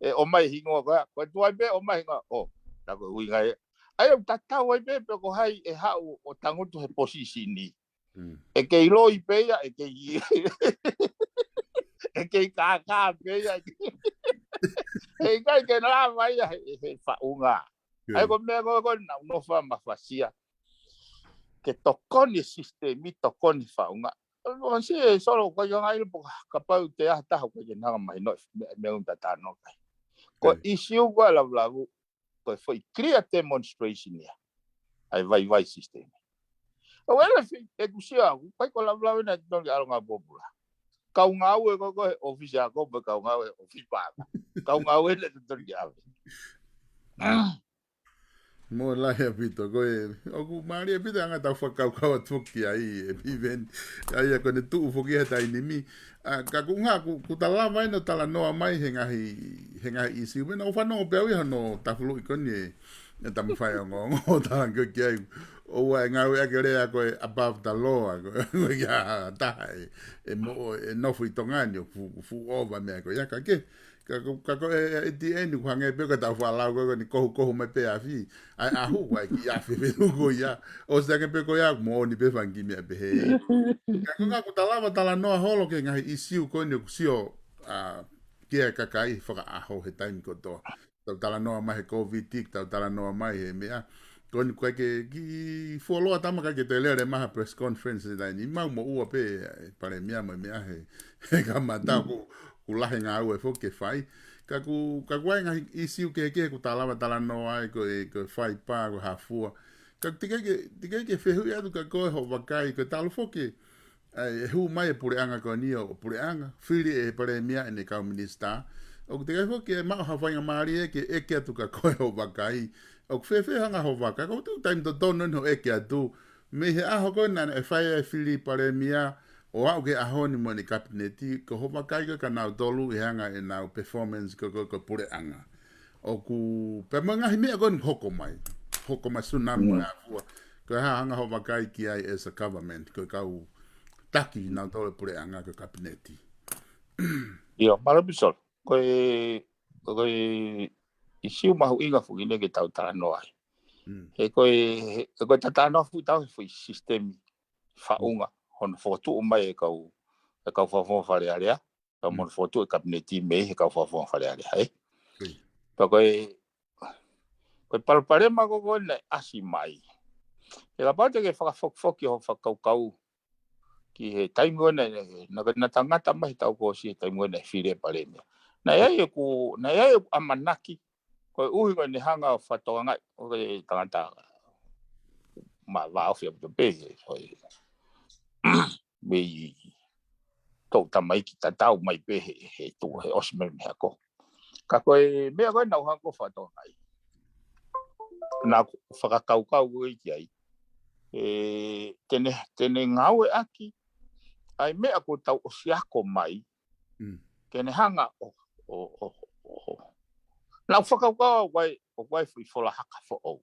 ʻe ʻomai hingoa ko ia, ko e tuai pē ʻomai hingoa, ʻo, ta ko e ʻuhinga ia. ʻA ia ʻoku tatau ai pē, pe ko hai ʻe haʻu ʻo tangutu he posisini. ʻE kei loi pē ia, ʻe kei, ʻe kei kākā pē ia, ʻe kei, ʻe ʻikai ke lava ia he, he faʻunga. ʻA ia ko e meʻa ko, ko naʻa ku nofo ʻo mafasia. Ke tokoni e sisitemi, tokoni faʻunga. Masi e Solo ko ia ngai po kapau te aha taha ko ia nanga mai no me, me un tatano kai. Ko e issue ko e lavulavu, ko e foʻi clear demonstration ia. ʻA e vaivai sisitemi. ʻO ele fi, e kusia aku, kai ko lavulavu na tonu ke ʻalu ngā pōpula. Kau ngāue ko, ko e ʻofisi ako, mo e kau ngāue ʻofisi pāka. Kau ngāue na tonu ke ʻave. Mo lahi ʻaupito, ko e, ʻoku mālie ʻaupito ʻa e anga ʻetau fakakaukau atu ki ai, ʻe Piveni. ʻA ia ko ʻene tuʻu foki he taimi ni. ʻA, ka ʻoku ngā, ʻoku, ʻoku ta lava ʻeni ʻo talanoa mai he ngaahi, he ngaahi ʻīsiu. Pea naʻa ku fanongo pē au ia hono tafuluʻi ko eni ʻe, ʻe Tama Faiongoongo ʻo talanga ki ai. ʻOua ʻe ngāueʻaki e lea ko e above the law, ko e, ko e ʻikai ha taha ʻe, ʻe moʻo, ʻe nofo ʻi Tonga ni ʻo fuʻu, fuʻu ʻova meʻa ko ia ka ke. Ka ko, ka ko e, e, e tieni ku hangē pē ko e tau falau ko e ni kohu kohu mai pē afi. ʻAi ʻahu ai ki afi pē ko ia. ʻOsi ange pē ko ia moʻoni pē fanga kiʻi meʻa pehē. Ka ko ka ku talava talanoa holo ki he ngaahi ʻisiu ko eni ʻoku sio, ʻa, ki he kakai fakaʻaho he taimi kotoa. Tau talanoa mai he Covid, tau talanoa mai he meʻa. Ko eni kuo ʻikai ke kiʻi fuoloa tama ʻikai ke toe lele mai ha press conference he taimi ni mau mo ua pē, e, Palēmia mai meʻa he, he kamata ku, ku lahi ngāue foki ke fai. Ka ku, ka ku ai ngaahi ʻisiu kehekehe ku talava talanoa ai ko e, ko e fai pā, ko e hafua. Ka teʻeki ke, teʻeki ke fehuʻi atu ka ko e hoʻo vakai, ko e talu foki, ʻa e hū mai e puleʻanga ko eni ʻo puleʻanga, fili e Palēmia ʻene kau minisitā. ʻOku teʻeki foki ke maʻu ha faingamālie ke ʻeke atu ka ko e hoʻo vakai. ʻOku fēfē hanga hoʻo vakai, ko e taimi totonu eni hoʻo ʻeke atu. Mei he ʻaho ko ē naʻe fai e fili Palēmia, ʻo aʻu ki he ʻaho ni mo ʻene kapineti, ko hoʻo vakai ko e ka nau tolu ʻi he anga ʻenau performance ko, ko, ko e puleʻanga. ʻOku, pea mo e ngaahi meʻa ko eni hoko mai. Hoko mai tsunami mo e hafua. Ko e hā hanga hoʻo vakai ki ai as a government, ko e kau taki nau tolu e puleʻanga ko e kapineti. ʻIo, mālō Pisolo. Ko e, ko e ʻisiu mahuʻinga foki eni ke tau talanoa ai. Mm. He ko e, he ko e talanoa foki tau he foʻi sisitemi faʻunga, hono fokotuʻu mai e kau, e kau fakafofonga Fale Alea, ka mo hono fokotuʻu e kapineti mei he kau fakafofonga Fale Alea, ē? Pea ko e, ko e palopalema ko ē naʻe ʻasi mai. He kapau te ke fakafokifoki hoʻo fakakaukau ki he taimi ko ē naʻe, naʻe, naʻe tangata mai he taʻu kuo ʻosi he taimi ko ē naʻe fili e Palēmia. Naʻe ʻi ai ʻeku, naʻe ʻi ai ʻeku ʻamanaki, koeʻuhi ko ʻene hanga ʻo fakatokangaʻi, ko e tangata ma vāofi ʻaupito pē, ko e mei toʻu tamaiki tatau mai pē he, he tuʻu, he ʻosi mai mei he ako. Ka ko e meʻa ko ē naʻa ku hanga ʻo fakatokangaʻi. Naʻa ku fakakaukau ko ē ki ai. ʻE, te ne, te ne ngāueʻaki ʻa e meʻa kuo tau ʻosi ako mai. Mm. Ke ne hanga ʻo, ʻo, ʻo, ʻo. Naʻa ku fakakaukau ʻoku ʻi ai, ʻoku ʻi ai foʻi folahaka foʻou.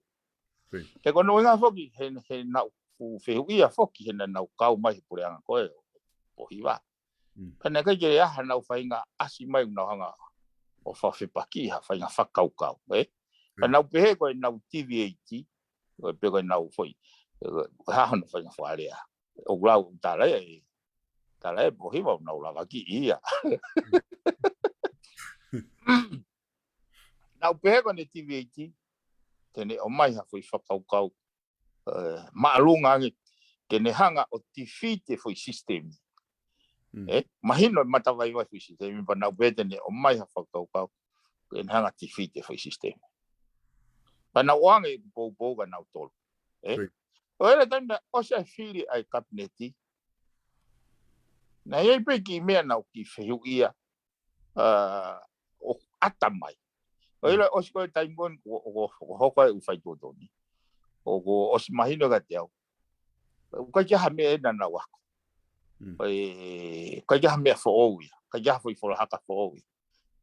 Pē. He ko hono ʻuhinga foki, he, he naʻa ku fehuʻia foki, he naʻa nau kau mai he puleʻanga ko ē ʻo Pōhiva. Mm. Pea naʻe ʻikai ke ʻi ai hanau faʻahinga ʻasi mai ʻoku nau hanga ʻo fakafepakiʻi ha faʻahinga fakakaukau, ē? Pea Mm. nau pehē ko ʻenau deviate, ko e pē ko ʻenau foʻi, ē, ko e hā hano faʻahinga fakalea. ʻOku lau tala ē, tala ē Pōhiva ʻoku nau lavakiʻi ia. Nau pehē ko ʻene deviate, te ne ʻomai ha foʻi fakakaukau, ē, māʻolunga ange, ke ne hanga ʻo defeat e foʻi sisitemi. Mm. Ē, mahino e matavaivai foʻi sisitemi, pea nau pehē te ne ʻomai ha fakakaukau, ke ne hanga defeat e foʻi sisitemi. Pea nau ʻoange ʻeku poupou kia nautolu. Ē? Right. ʻO ʻi ai e taimi naʻe ʻosi ai e fili ʻa e kapineti, naʻe ʻi ai pē kiʻi meʻa naʻa ku kiʻi fehuʻia, ā, ʻo ʻata mai. ʻO ʻi ai Mm. ʻosi ko ē taimi ko ē kuo, kuo, kuo hoko ai ʻeku faituʻutuʻuni. ʻOku ʻosi mahino kiate au. ʻOku ʻikai ke ʻi ai ha meʻa ʻe naʻa nau ako. Mm. ʻOku ʻikai ke ʻi ai ha meʻa foʻou ia. ʻIkai ke ʻi ai ha foʻi folahaka foʻou ia.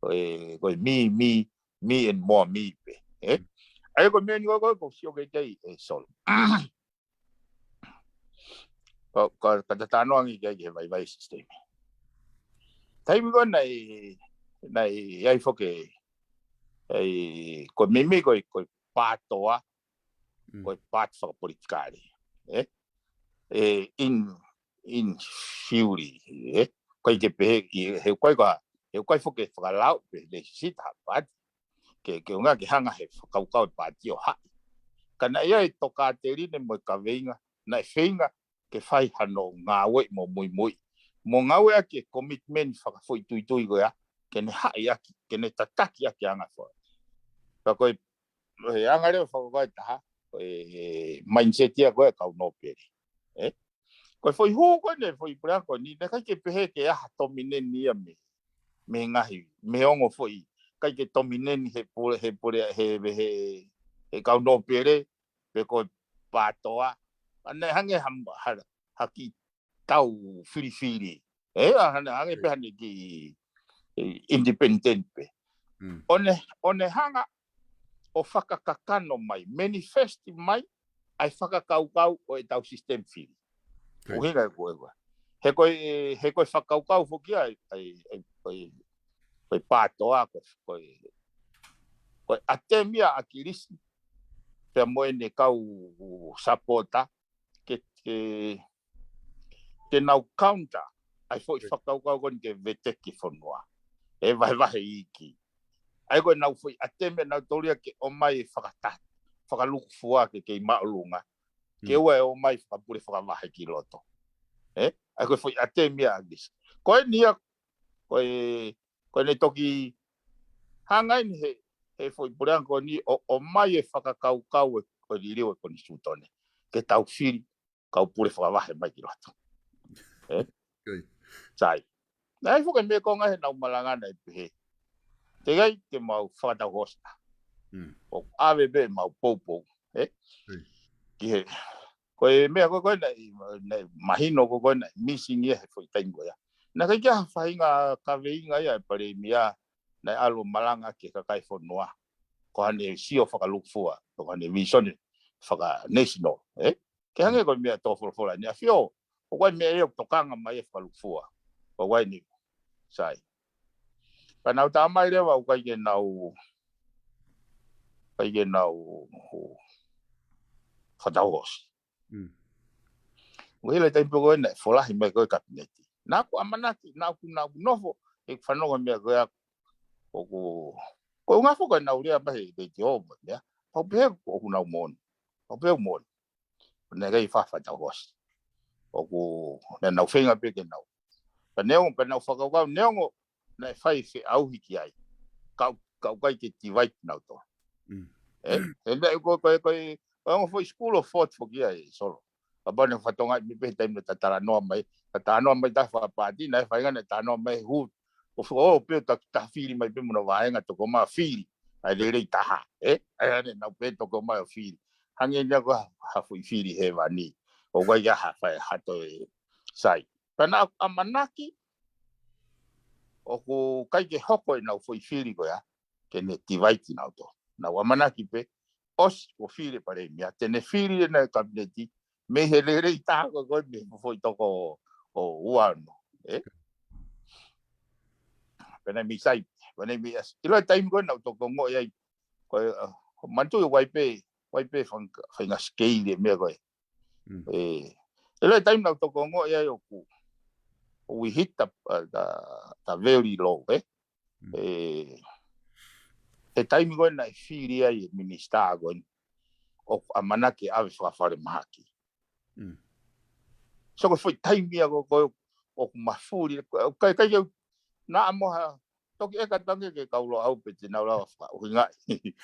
Ko e, ko e me, me, me and more me pē. Ē? Mm. ʻA ia ko e meʻa ni ko ē, ko e, ko e sio ke kei, ē, Solo. Ka, ka, ka ta talanoa ange ki ai ki he vaivai sisitemi. Taimi ko ē naʻe, naʻe ʻi ai foki, ʻi ai, ko e meimei ko e, ko e PATOA, Mm. ko e paati fakapolitikale. Ē? Ē, in, in theory, ē? ʻIkai ke pehē, ʻi, he ʻikai ko, he ʻikai foki ke fakalao pē he lēsisita ha paati. Ke, ke ʻuhinga ke hanga he fakakaukau e paati ʻo haʻi. Ka naʻe ʻi ai e tokāteline mo e kaveinga, naʻe feinga ke fai hano ngāueʻi mo muimui. Mo ngāueʻaki e commitment fakafoʻituitui ko ia, ke ne haʻi ʻaki, ke ne tataki ʻaki anga fo. Pea ko e, he anga leva fakakaukau ʻe taha, ko e, e mindset ia ko ē kau nōpele. Ē? Ko e foʻi hū ko eni, foʻi puleʻanga ko eni, naʻe ʻikai ke pehē ke ʻi ai ha tomineni ia mei, mei he ngaahi, mei he ongo foʻi, ʻikai ke tomineni he pule, he pule, he, he, he kau nōpele, pe ko e PATOA. ʻA naʻe hangē ha, ha, ha kiʻi tau filifili. Ē, ʻa hangē, hangē pē hangē kiʻi, ē, independent pē. Mm. ʻO ne, ʻo ne hanga ʻo fakakakano mai, manifest mai, ʻa e fakakaukau ʻo ʻetau sisitemi fili. Okay. ʻUhinga ē ko ē. He ko e, he ko e fakakaukau foki ʻa e, ʻa e, ʻa e, ʻa e, ko e PATOA, ko e, ko e, ko e ʻatemi ia ʻa ʻAkilisi pea mo ʻene kau sapota ke, ke, ke nau counter ʻa e foʻi fakakaukau ko eni ke veteki fonua, ʻe vahevahe iiki. ʻA ia ko ʻenau foʻi ʻatemi ʻanautolu ia ke ʻomai e fakata-, fakalukufua ke kei māʻolunga, ke ua e ʻomai fakapule fakavahe ki loto. ʻE? ʻA ia ko e foʻi ʻatemi ia ʻa ʻAkilisi. Ko eni ia, ko e, ko ʻene toki hanga eni he, he foʻi puleʻanga ko eni ʻo, ʻomai e fakakaukau ʻe, ʻo e liliu ʻo e konisitūtone ke tau fili kau pule fakavahe mai ki loto. ʻE? Sai. Naʻe ʻi ai foki e meʻa ko ē ʻi heʻenau malanga naʻe pehē, teʻeki ai ke mau fakatau hosta. ʻOku ʻave pē ʻemau poupou. ʻE? Ki he, ko e meʻa ko ē naʻe, naʻe mahino ko ē naʻe missing ia he foʻi taimi ko ia. Naʻe ʻikai ke ʻi ai ha faʻahinga kaveinga ia ʻa e palēmia naʻe ʻalu ʻo malanga ki he kakai e fonua. Ko haʻane sio fakalukufua, ko haʻane visone faka-national, ʻe? Ke hangē ko e meʻa ʻa e tō folofola ʻa ʻEne ʻAfio, ʻoku ʻi ai e meʻa ia ʻoku tokanga mai ai fakalukufua. ʻOku ʻi ai eni. Sai. Ka nau tā mai leva ʻoku ʻikai ke nau, ʻikai ke nau fakatau hosi. ʻOku ʻi ai e taimi pē ko ē naʻe folahi mai ko ē e kapineti. Naʻá ku ʻamanaki, naʻá ku, naʻá ku nofo ʻeku fanongo he meʻa ko ia ʻoku, ko e ʻuhinga foki ko ʻenau lea mai he letiō mo e meʻa. Pau pē ʻoku nau moʻoni. Pau pē ʻoku moʻoni. Naʻe ʻikai faʻa fakatau hosi. ʻOku, naʻa nau feinga pē ke nau. Ka neongo, ka nau fakakaukau, neongo naʻe fai e feʻauhi ki ai. Kau, kau ʻikai ke divide nautolu. ʻE, he naʻe ko, ko, ko, ko e ongo foʻi school of thought foki ia ʻe Solo. Kapau naʻe fakatokangaʻi mai pē he taimi naʻe talanoa mai, talanoa mai taha fakapaati, naʻe feinga naʻe talanoa mai hū. ʻO fo, ʻo pē ta, ta fili mai pē mo hono vāhenga toko mai fili. ʻA e lelei taha, ʻe? ʻA ia naʻa nau pehē toko mai ʻo fili. Hangē ia ko ha, ha foʻi fili hēvani. ʻOku ʻikai ha fai ha toe sai. Pea naʻá ku ʻamanaki, ʻoku ʻikai ke hoko ʻenau foʻi fili ko ia ke ne divide nautolu. Naʻá ku ʻamanaki pē, ʻosi kuo fili e palēmia, te ne fili ʻena e kapineti, mei he lelei taha ko ē mei he foʻi toko ʻo ua ono, ʻe? Pea naʻe mei sai, pea naʻe mei ʻasi. ʻIlo e taimi ko ē naʻá ku toki ongoʻi ai, ko e, uh, manatuʻi ʻoku ʻi ai pē, ʻoku ʻi ai pē faʻahinga, faʻahinga scale e meʻa ko ē. ʻE, ʻilo e taimi naʻá ku toki ongoʻi ai ʻoku, we hit the, uh, the, the very low, ʻe? ʻE, he taimi ko ē naʻe fili ai e minisitā ko ē, ʻoku ʻamanaki ʻave fakafalemahaki. So ko e foʻi taimi ia ko ē ʻoku mafuli, ʻikai, ʻikai ke u, naʻa mo ha, toki ʻeka tangi ke kau Loʻau pe te nau lava fakaʻuhingaʻi.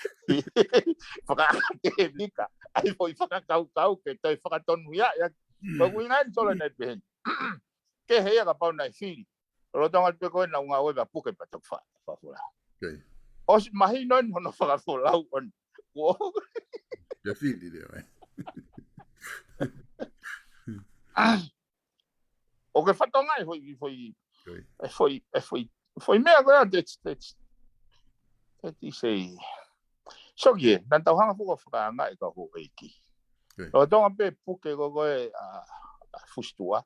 Fakaʻakademika, ʻa e foʻi fakakaukau ke toe fakatonuhiaʻi ʻaki. Ko e ʻuhinga eni Solo naʻe pehē ni. Kehe ia kapau naʻe fili. Lolotonga pē ko ē naʻá ku ngāue pea puke pea toki fa, fakafolau. ʻOsi mahino eni hono fakafolau ʻona. Kuo. Ke fili leva. ʻOku ke fakatokangaʻi e foʻi, foʻi, e foʻi, e foʻi, foʻi meʻa ko ē, that's, that's, that is a, so ki ē, naʻa tau hanga foki ʻo fakaangaʻi e kau houʻeiki. Lolotonga pē puke ko ē ʻa, ʻa Fusituʻa,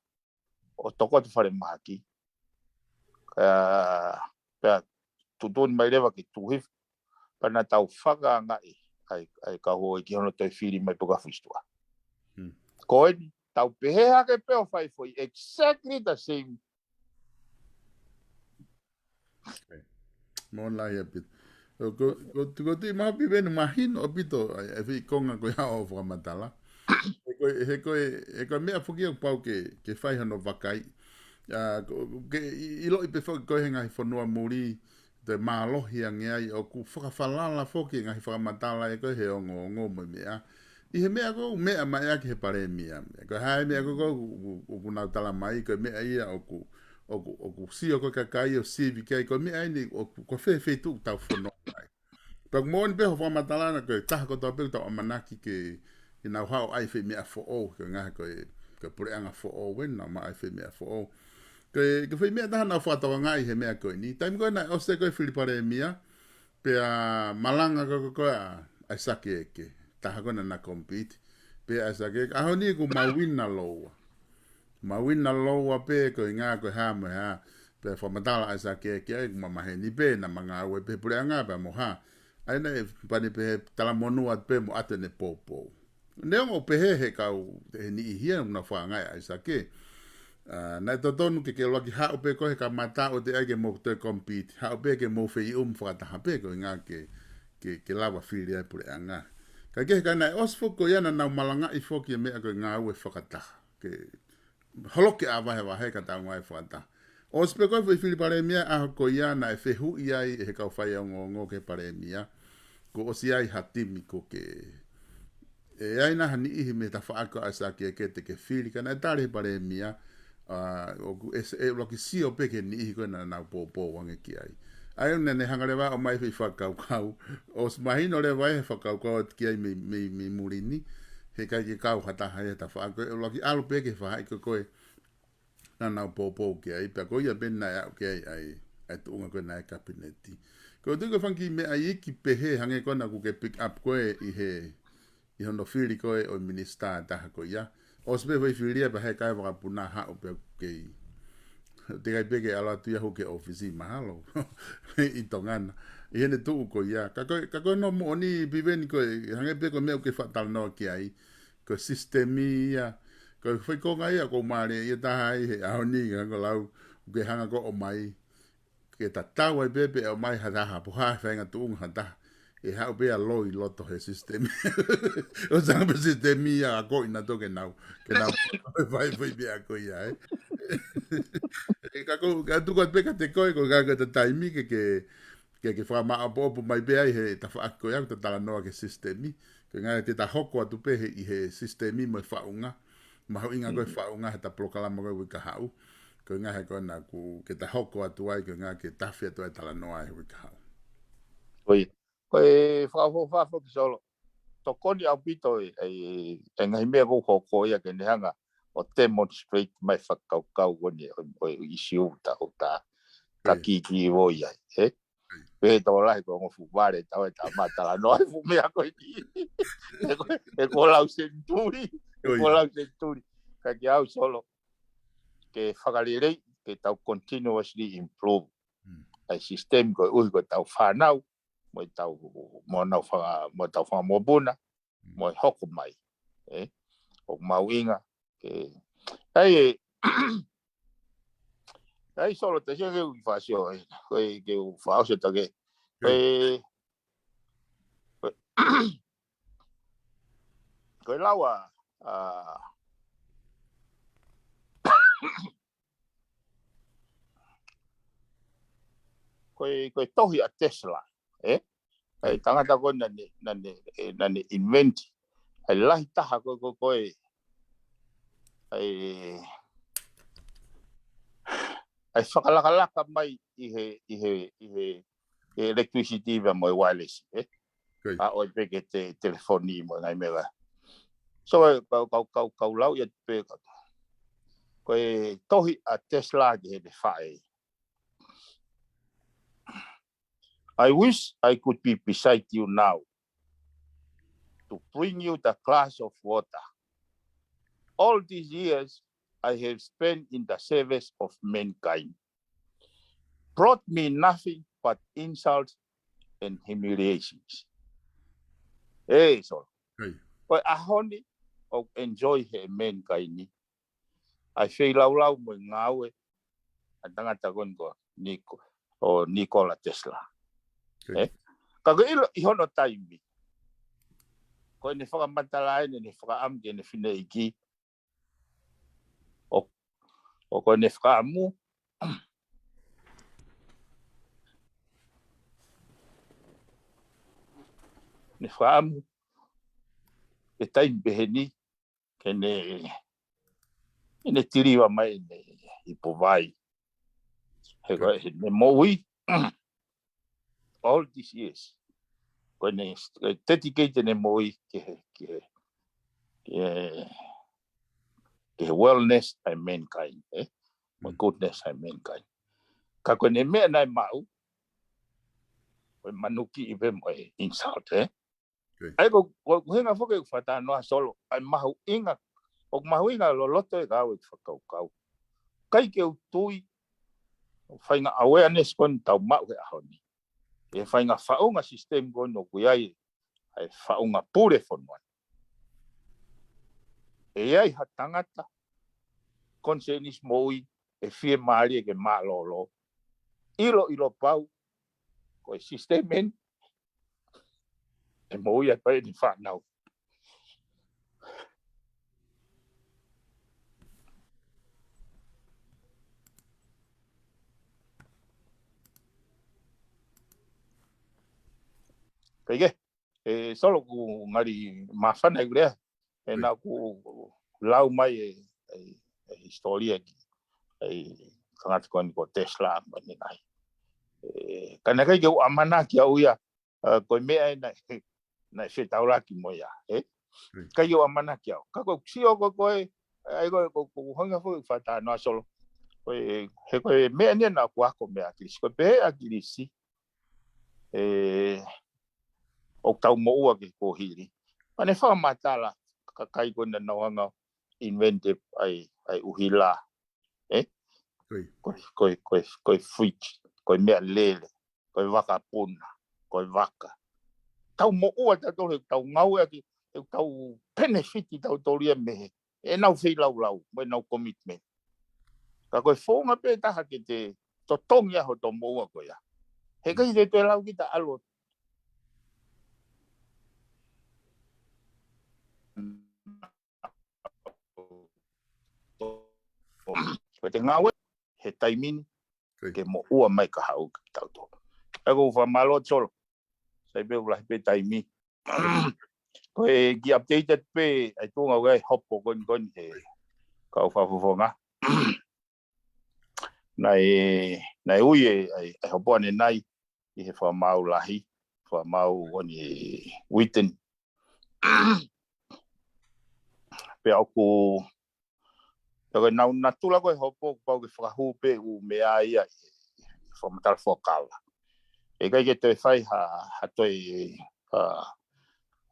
ʻo tokoto falemahaki. Ka, pea tuʻutuʻuni mai leva ke tuʻu hifo, pea naʻa tau fakaangaʻi ʻa e, ʻa e kau houʻeiki hono toe fili mai pē ko ē ʻa Fusituʻa. Ko eni, tau pehē hake pē ʻo fai foʻi exactly the same. Mo lahi ʻaupito. Ko, ko, ko, ko tui mapi venu mahino ʻaupito, ʻa e, ʻa e foʻi konga ko ia ʻo fakamatala. He ko e, he ko e, he ko e meʻa foki ia ʻoku pau ke, ke fai hono vakai. ʻA, ko, ke i, ʻiloʻi pē foki ko e he ngaahi fonua muli, te mālohi ange ai ʻoku fakafalala foki e ngaahi fakamatala ʻe ko e he ongoongo mo e meʻa. ʻI he meʻa ko ē, meʻa mai ʻaki he palēmia. Ko e hā e meʻa ko ē, ʻoku, ʻoku, ʻoku nau tala mai, ko e meʻa ia ʻoku, ʻoku, ʻoku sio ko ē kakai ʻo sivi ki ai, ko e meʻa eni ʻoku, ko fē feituʻu tau fononga ai. Pea ʻoku moʻoni pē hoʻo fakamatala na ko e taha kotoa pē ʻoku tau ʻamanaki ke, ke nau haʻu ʻai foʻi meʻa foʻou, ko e ngaahi ko e, ko e puleʻanga foʻou, ʻe nau maʻu ʻai foʻi meʻa foʻou. Ko e, ko e foʻi meʻa taha naʻá ku fakatokangaʻi he meʻa ko eni. Taimi ko ē naʻe ʻosi ko ē fili palēmia, pea malanga ko ē, ko ē ʻa, ʻa ʻAisake ʻEke. Taha ko ē naʻá na compete. Pea ʻAisake ʻEke, ʻaho ni ko Mawina Loua. Mawina Loua pē ko e ngaahi ko e hā mo e hā. Pea fakamatala ʻa ʻAisake ki ai, ʻoku ma maheni pē naʻa ma ngāue pē he puleʻanga pea mo ha. ʻA ia naʻe pani pē he talamonū atu pē mo ʻatu ʻene poupou. Neongo pehē he kau, he niʻihi ia naʻa nau fakaangaʻi ʻa ʻAisake. ʻA, naʻe totonu ke ke ʻuluaki haʻu pē koe he kamata ʻoua te ʻai ke mou toe compete. Haʻu pē ke mou feiʻumu fakataha pē koeʻuhinga ke, ke, ke lava fili ai e puleʻanga. Ka kehe ka naʻe ʻosi foki ko ia naʻa nau malangaʻi foki e meʻa ko e ngāue fakataha. Ke holoki ʻa e vahevahe ka tau ngāue fakataha. ʻOsi pē ko e foʻi fili palēmia ʻaho ko ia naʻe fehuʻi ai ʻe he kau faiongoongo ki he palēmia. Kuo ʻosi ʻi ai ha timi ko ē. ʻE ʻi ai nai ha niʻihi mei he tafaʻaki ko ʻAisake ke te ke fili ka naʻe tali ʻe he palēmia. ʻA, ʻoku ʻe, ʻe ʻuluaki sio pē ki he niʻihi ko ē naʻa nau poupou ange ki ai. ʻA ia naʻa ne hanga leva ʻo ʻomai e foʻi fakakaukau. ʻOsi mahino leva ʻe he fakakaukau atu ki ai mei, mei, mei muli ni. He ʻikai ke kau ha taha ia he tafaʻaki ko ē, ʻuluaki ʻalu pē ki he faʻahi ko ē naʻa nau poupou ki ai, pea ko ia pē naʻe aʻu ki ai, ʻa e, ʻa e tuʻunga ko ē naʻe kapineti. Ko e tuʻu ko e fanga kiʻi meʻa iiki pehē hangē ko ena kuo ke pick up ko ē ʻi he, ʻi hono fili ko ē ʻo e minisitā ʻe taha ko ia. ʻOsi pē foʻi fili ia pea ʻe he kau vakapuna haʻu pē kei. Teʻeki ai pē ke ʻalu atu ia hū ki he ʻōfisi mahalo. ʻI Tonga na. ʻI heʻene tuʻu ko ia. Ka ko e, ka ko hono moʻoni Piveni ko e, hangē pē ko e meʻa ʻoku ke faʻa talanoa ki ai. Ko e sisitemi ia. Ko e foʻi konga ia ʻoku ou mālieʻia taha ai he ʻaho ni ka ko e lau, ʻoku ke hanga ko ē ʻo ʻomai. Ke tatau ai pē pe ʻomai ha taha, pe ko e hā e faʻahinga tuʻunga ha taha. ʻE haʻu pē ʻa e loi ʻi loto he sisitemi. ʻO sanga pē sisitemi ia ʻa ko ina toke nau. Ke nau fai foʻi meʻa ko ia, ē. ʻE ka ko, ka tuku atu pē kiate koe, ko e ka ko e taimi ke, ke, ke, ke fakamaʻopoʻopo mai pē ai he tafaʻaki ko ia, ʻoku ta talanoa ki he sisitemi. Koeʻuhinga ke ta hoko atu pē he, ʻi he sisitemi mo e faʻunga. Mahuʻinga ko e faʻunga he ta polokalama ko ē uike kahaʻu. Koeʻuhinga he ko ena ʻoku ke ta hoko atu ai, koeʻuhinga ke tafe atu ai talanoa he uike kahaʻu. Ko ia. Ko e fakaʻofoʻofa foki Solo. Tokoni ʻaupito e, e, e ngaahi meʻa ʻoku hoko ia ke ne hanga ʻo demonstrate mai fakakaukau ko eni ʻo, ʻo e ʻisiū ta ʻo ta, ta Ko ia. kiki vo ia, ē? Pē tokolahi ko e ongo fuʻu vale, tau e ta ma talanoa e fuʻu meʻa ko eni. E ko, e ko lau senituli, e Ko ko ia. lau senituli. Ka ke au Solo, ke fakalelei, ke tau continuously improve. Mm. ʻA e system ko e ʻuhi ko e tau fānau, mo e tau, mo nau faka, mo e tau fakamokopuna, Mm. mo e hoko mai. Ē? ʻOku mahuʻinga, ke, ʻai e, ʻai Solo te sia ke u fakasio, ē, ko e ke u fakaʻosi atu ke, ko Ē. e, ko e, ko e lau ʻa, ʻa, ko e, ko e tohi ʻa Tesla, ē? ʻA e tangata ko ē naʻa ne, naʻa ne, ē, naʻa ne invent. ʻA e lahi taha ko e, ko e, ko e, ʻa e, ʻa e fakalakalaka mai ʻi he, ʻi he, ʻi he, ʻi he electricity pea mo e wireless, ē? Ko ia. ʻA ʻoe pē ke te, telefoni mo e ngaahi meʻa. So, ē, kau, kau, kau, kau lau ia pē kau. Ko e tohi ʻa Tesla ki heʻene faʻē. I wish I could be beside you now to bring you the glass of water. All these years I have spent in the service of mankind brought me nothing but insults and humiliations. Ē, Solo. Ko e ʻaho ni, ʻoku enjoy he mankind ni. ʻA e feilaulau mo e ngāue, ʻa e tangata ko eni ko Niko, ʻo Nikola Tesla. Ē? Ka ko e ʻilo ʻi hono taimi. Ko ʻene fakamatala ʻene, ʻene fakaʻamu ki heʻene fineʻeiki. ʻO, ʻo ko ʻene fakaʻamu. ʻEne fakaʻamu. ʻE taimi pehē ni. Ke ne, ke ne tiliva mai ʻene ipu vai. He ko ʻene moʻui. All these years. Ko ʻene, ko e dedicate ʻene moʻui ke, ke, ke, ke wellness ʻa e mankind, ē? Mo e goodness ʻa e mankind. Ka ko ʻene meʻa naʻe maʻu, ko e manuki ʻi pē mo e insult, ē? ʻA ia ko, ko, ko e ʻuhinga foki ʻeku fakatalanoa Solo, ʻa e mahuʻinga, ʻoku mahuʻinga loloto e kau e fakakaukau. ʻIkai ke u tui, ʻo e faʻahinga awareness ko eni ʻoku tau maʻu he ʻaho ni. ʻE faʻahinga faʻunga system ko eni ʻoku ʻi ai ʻa e faʻunga pule fonua ni. ʻE ʻi ai ha tangata, konisēnisi moʻui, ʻe fiemālie ke mālōlō. ʻIloʻilo pau, ko e system eni, ʻe moʻui ai pē ʻene fānau. Kae kehe, ʻe Solo, ʻoku ngali māfana ʻeku lea, he naʻa ku lau mai e, e, e hisitōlia ki he tangata ko eni ko Tesla, mo e ngaahi. ʻE, ka naʻe ʻikai ke u ʻamanaki au ia, ʻa, ko e meʻa ē naʻe, naʻe fetaulaki mo ia, ē? ʻIkai ke u ʻamanaki au. Ka ko e sio ko ē, ʻa ia ko e, ko, ko hono foʻi fakatātā ʻa Solo. Ko e, he ko e meʻa eni naʻa ku ako mei ʻAkilisi. Ko e pehē ʻe ʻAkilisi, ʻe, ʻoku tau moʻua ki he kuohili. Pea ne fakamatala, kakai ko ē naʻa nau hanga ʻo invent ʻa e, ʻa e ʻuhila. Ē? Ko e, ko e, ko e, ko e fridge, ko e meʻalele, ko e vakapuna, ko e vaka. Tau moʻua tautolu he tau ngāueʻaki, he tau penefiti tautolu ia mei he, ʻenau feilaulau, mo ʻenau commitment. Ka ko e founga pē taha ke te totongi ʻa hoto moʻua ko ia. He ʻikai te te lau kita ʻalu. Ko e te ngāue, he taimi ni, ke moʻua mai ka haʻu kia tautolu. ʻA ia ko e fakamālō Solo. Sai pē ʻoku lahi pē taimi. Ko e kiʻi update atu pē, ʻa e tuʻunga ʻoku ʻi ai e hopo ko eni ko eni he kau fakafofonga. Naʻe, naʻe ui e, ʻa e, ʻa e hopo ʻanenai ʻi he fakamaau lahi, fakamaau ko eni Witten. Pea ʻoku, pea ko e nau natula ko e hopo, pau ke fakahū pē ʻū meʻa ia ʻi he fakamatala fuakava. ʻE ʻikai ke toe fai ha, ha toe, ha,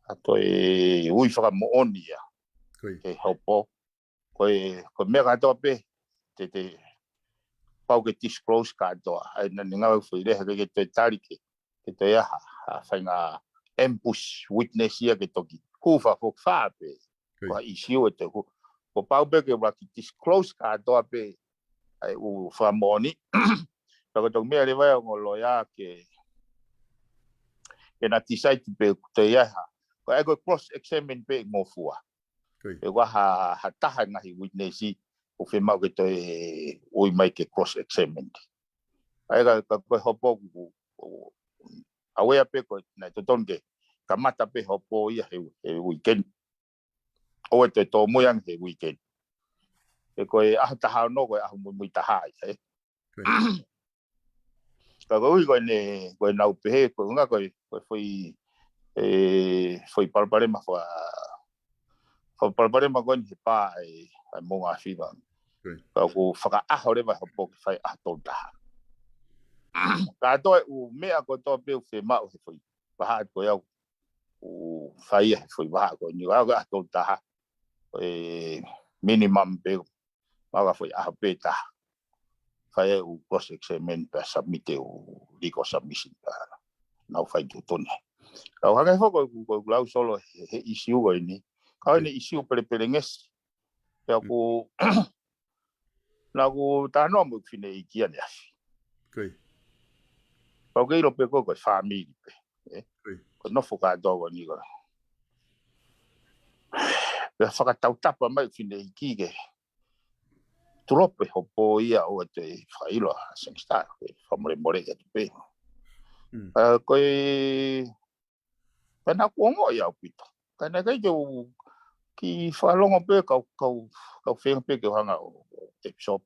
ha toe ui fakamoʻoni ia. He hopo. Ko e, ko e meʻa kātoa pē, te, te, pau ke disclose kātoa. ʻA ia naʻa ne ngāue foʻi lea, he ʻikai ke toe tali ke, ke toe ʻi ai ha, ha faʻahinga ambush witness ia ke toki hū fakafoki pē. Ko ha issue ʻe toe hū. Ko e pau pē ke ʻuluaki disclose kātoa pē ʻa e ʻū fakamoʻoni. Pea ko e toki meʻa leva ia ʻo e ongo loea ke, ke na decide pē ʻoku toe ʻi ai ha. Ko e ʻai ko e cross examine pē ngofua. Pea ko ha, ha taha ngaahi witness ʻoku fiemaʻu ke toe ui mai ke cross examine. ʻA ia ka, ka ko e hopo ʻoku, ʻoku, ʻoku aware pē ko e naʻe totonu ke kamata pē hopo ia he, he weekend. ʻOua ʻe toe tōmui ange he weekend. He ko e ʻaho taha ono ko e ʻaho muimui taha ia, ē. Ka ko e ʻuhi ko eni, ko e nau pehē, ko e ʻuhinga ko e, ko e foʻi, ʻe, foʻi palopalema faka, foʻi palopalema ko eni he pā ʻa e, ʻa e Moʻunga Fiva. Ka ʻoku fakaʻaho leva hopo ke fai ʻaho tolu taha. Kātoa e ʻū meʻa kotoa pē ʻoku fiemaʻu he foʻi vahaʻa ko ia ʻoku fai ia he foʻi vahaʻa ko eni, ʻa e ʻaho tolu taha. Ko e minimum pē, maʻu ha foʻi ʻaho pē taha. Fai e ʻū cross examine pea submit e ʻū legal submission pea nau fai tuʻutuʻuni. Ka ʻoku hangē foki ko e, ko e lau Solo he, he issue ko eni. Ka ko e issue pelepelengesi. Pea ʻoku, naʻa ku talanoa mo e fineʻeiki ʻaneafi. Pau ke ʻilo pē ko e, ko e family pē. Ē? Ko e nofo kātoa ko eni ko e. Pea fakatautapa mai fineʻeiki ke tulope hopo ia ʻo te fakaʻilo ʻa Sangster, ke fakamolemole atu pē. ʻA, ko e, pea naʻa ku ongoʻi ʻaupito. Ka naʻe ʻikai ke u kiʻi fakalongo pē kau, kau, kau feinga pē ke u hanga ʻo, ʻo episode.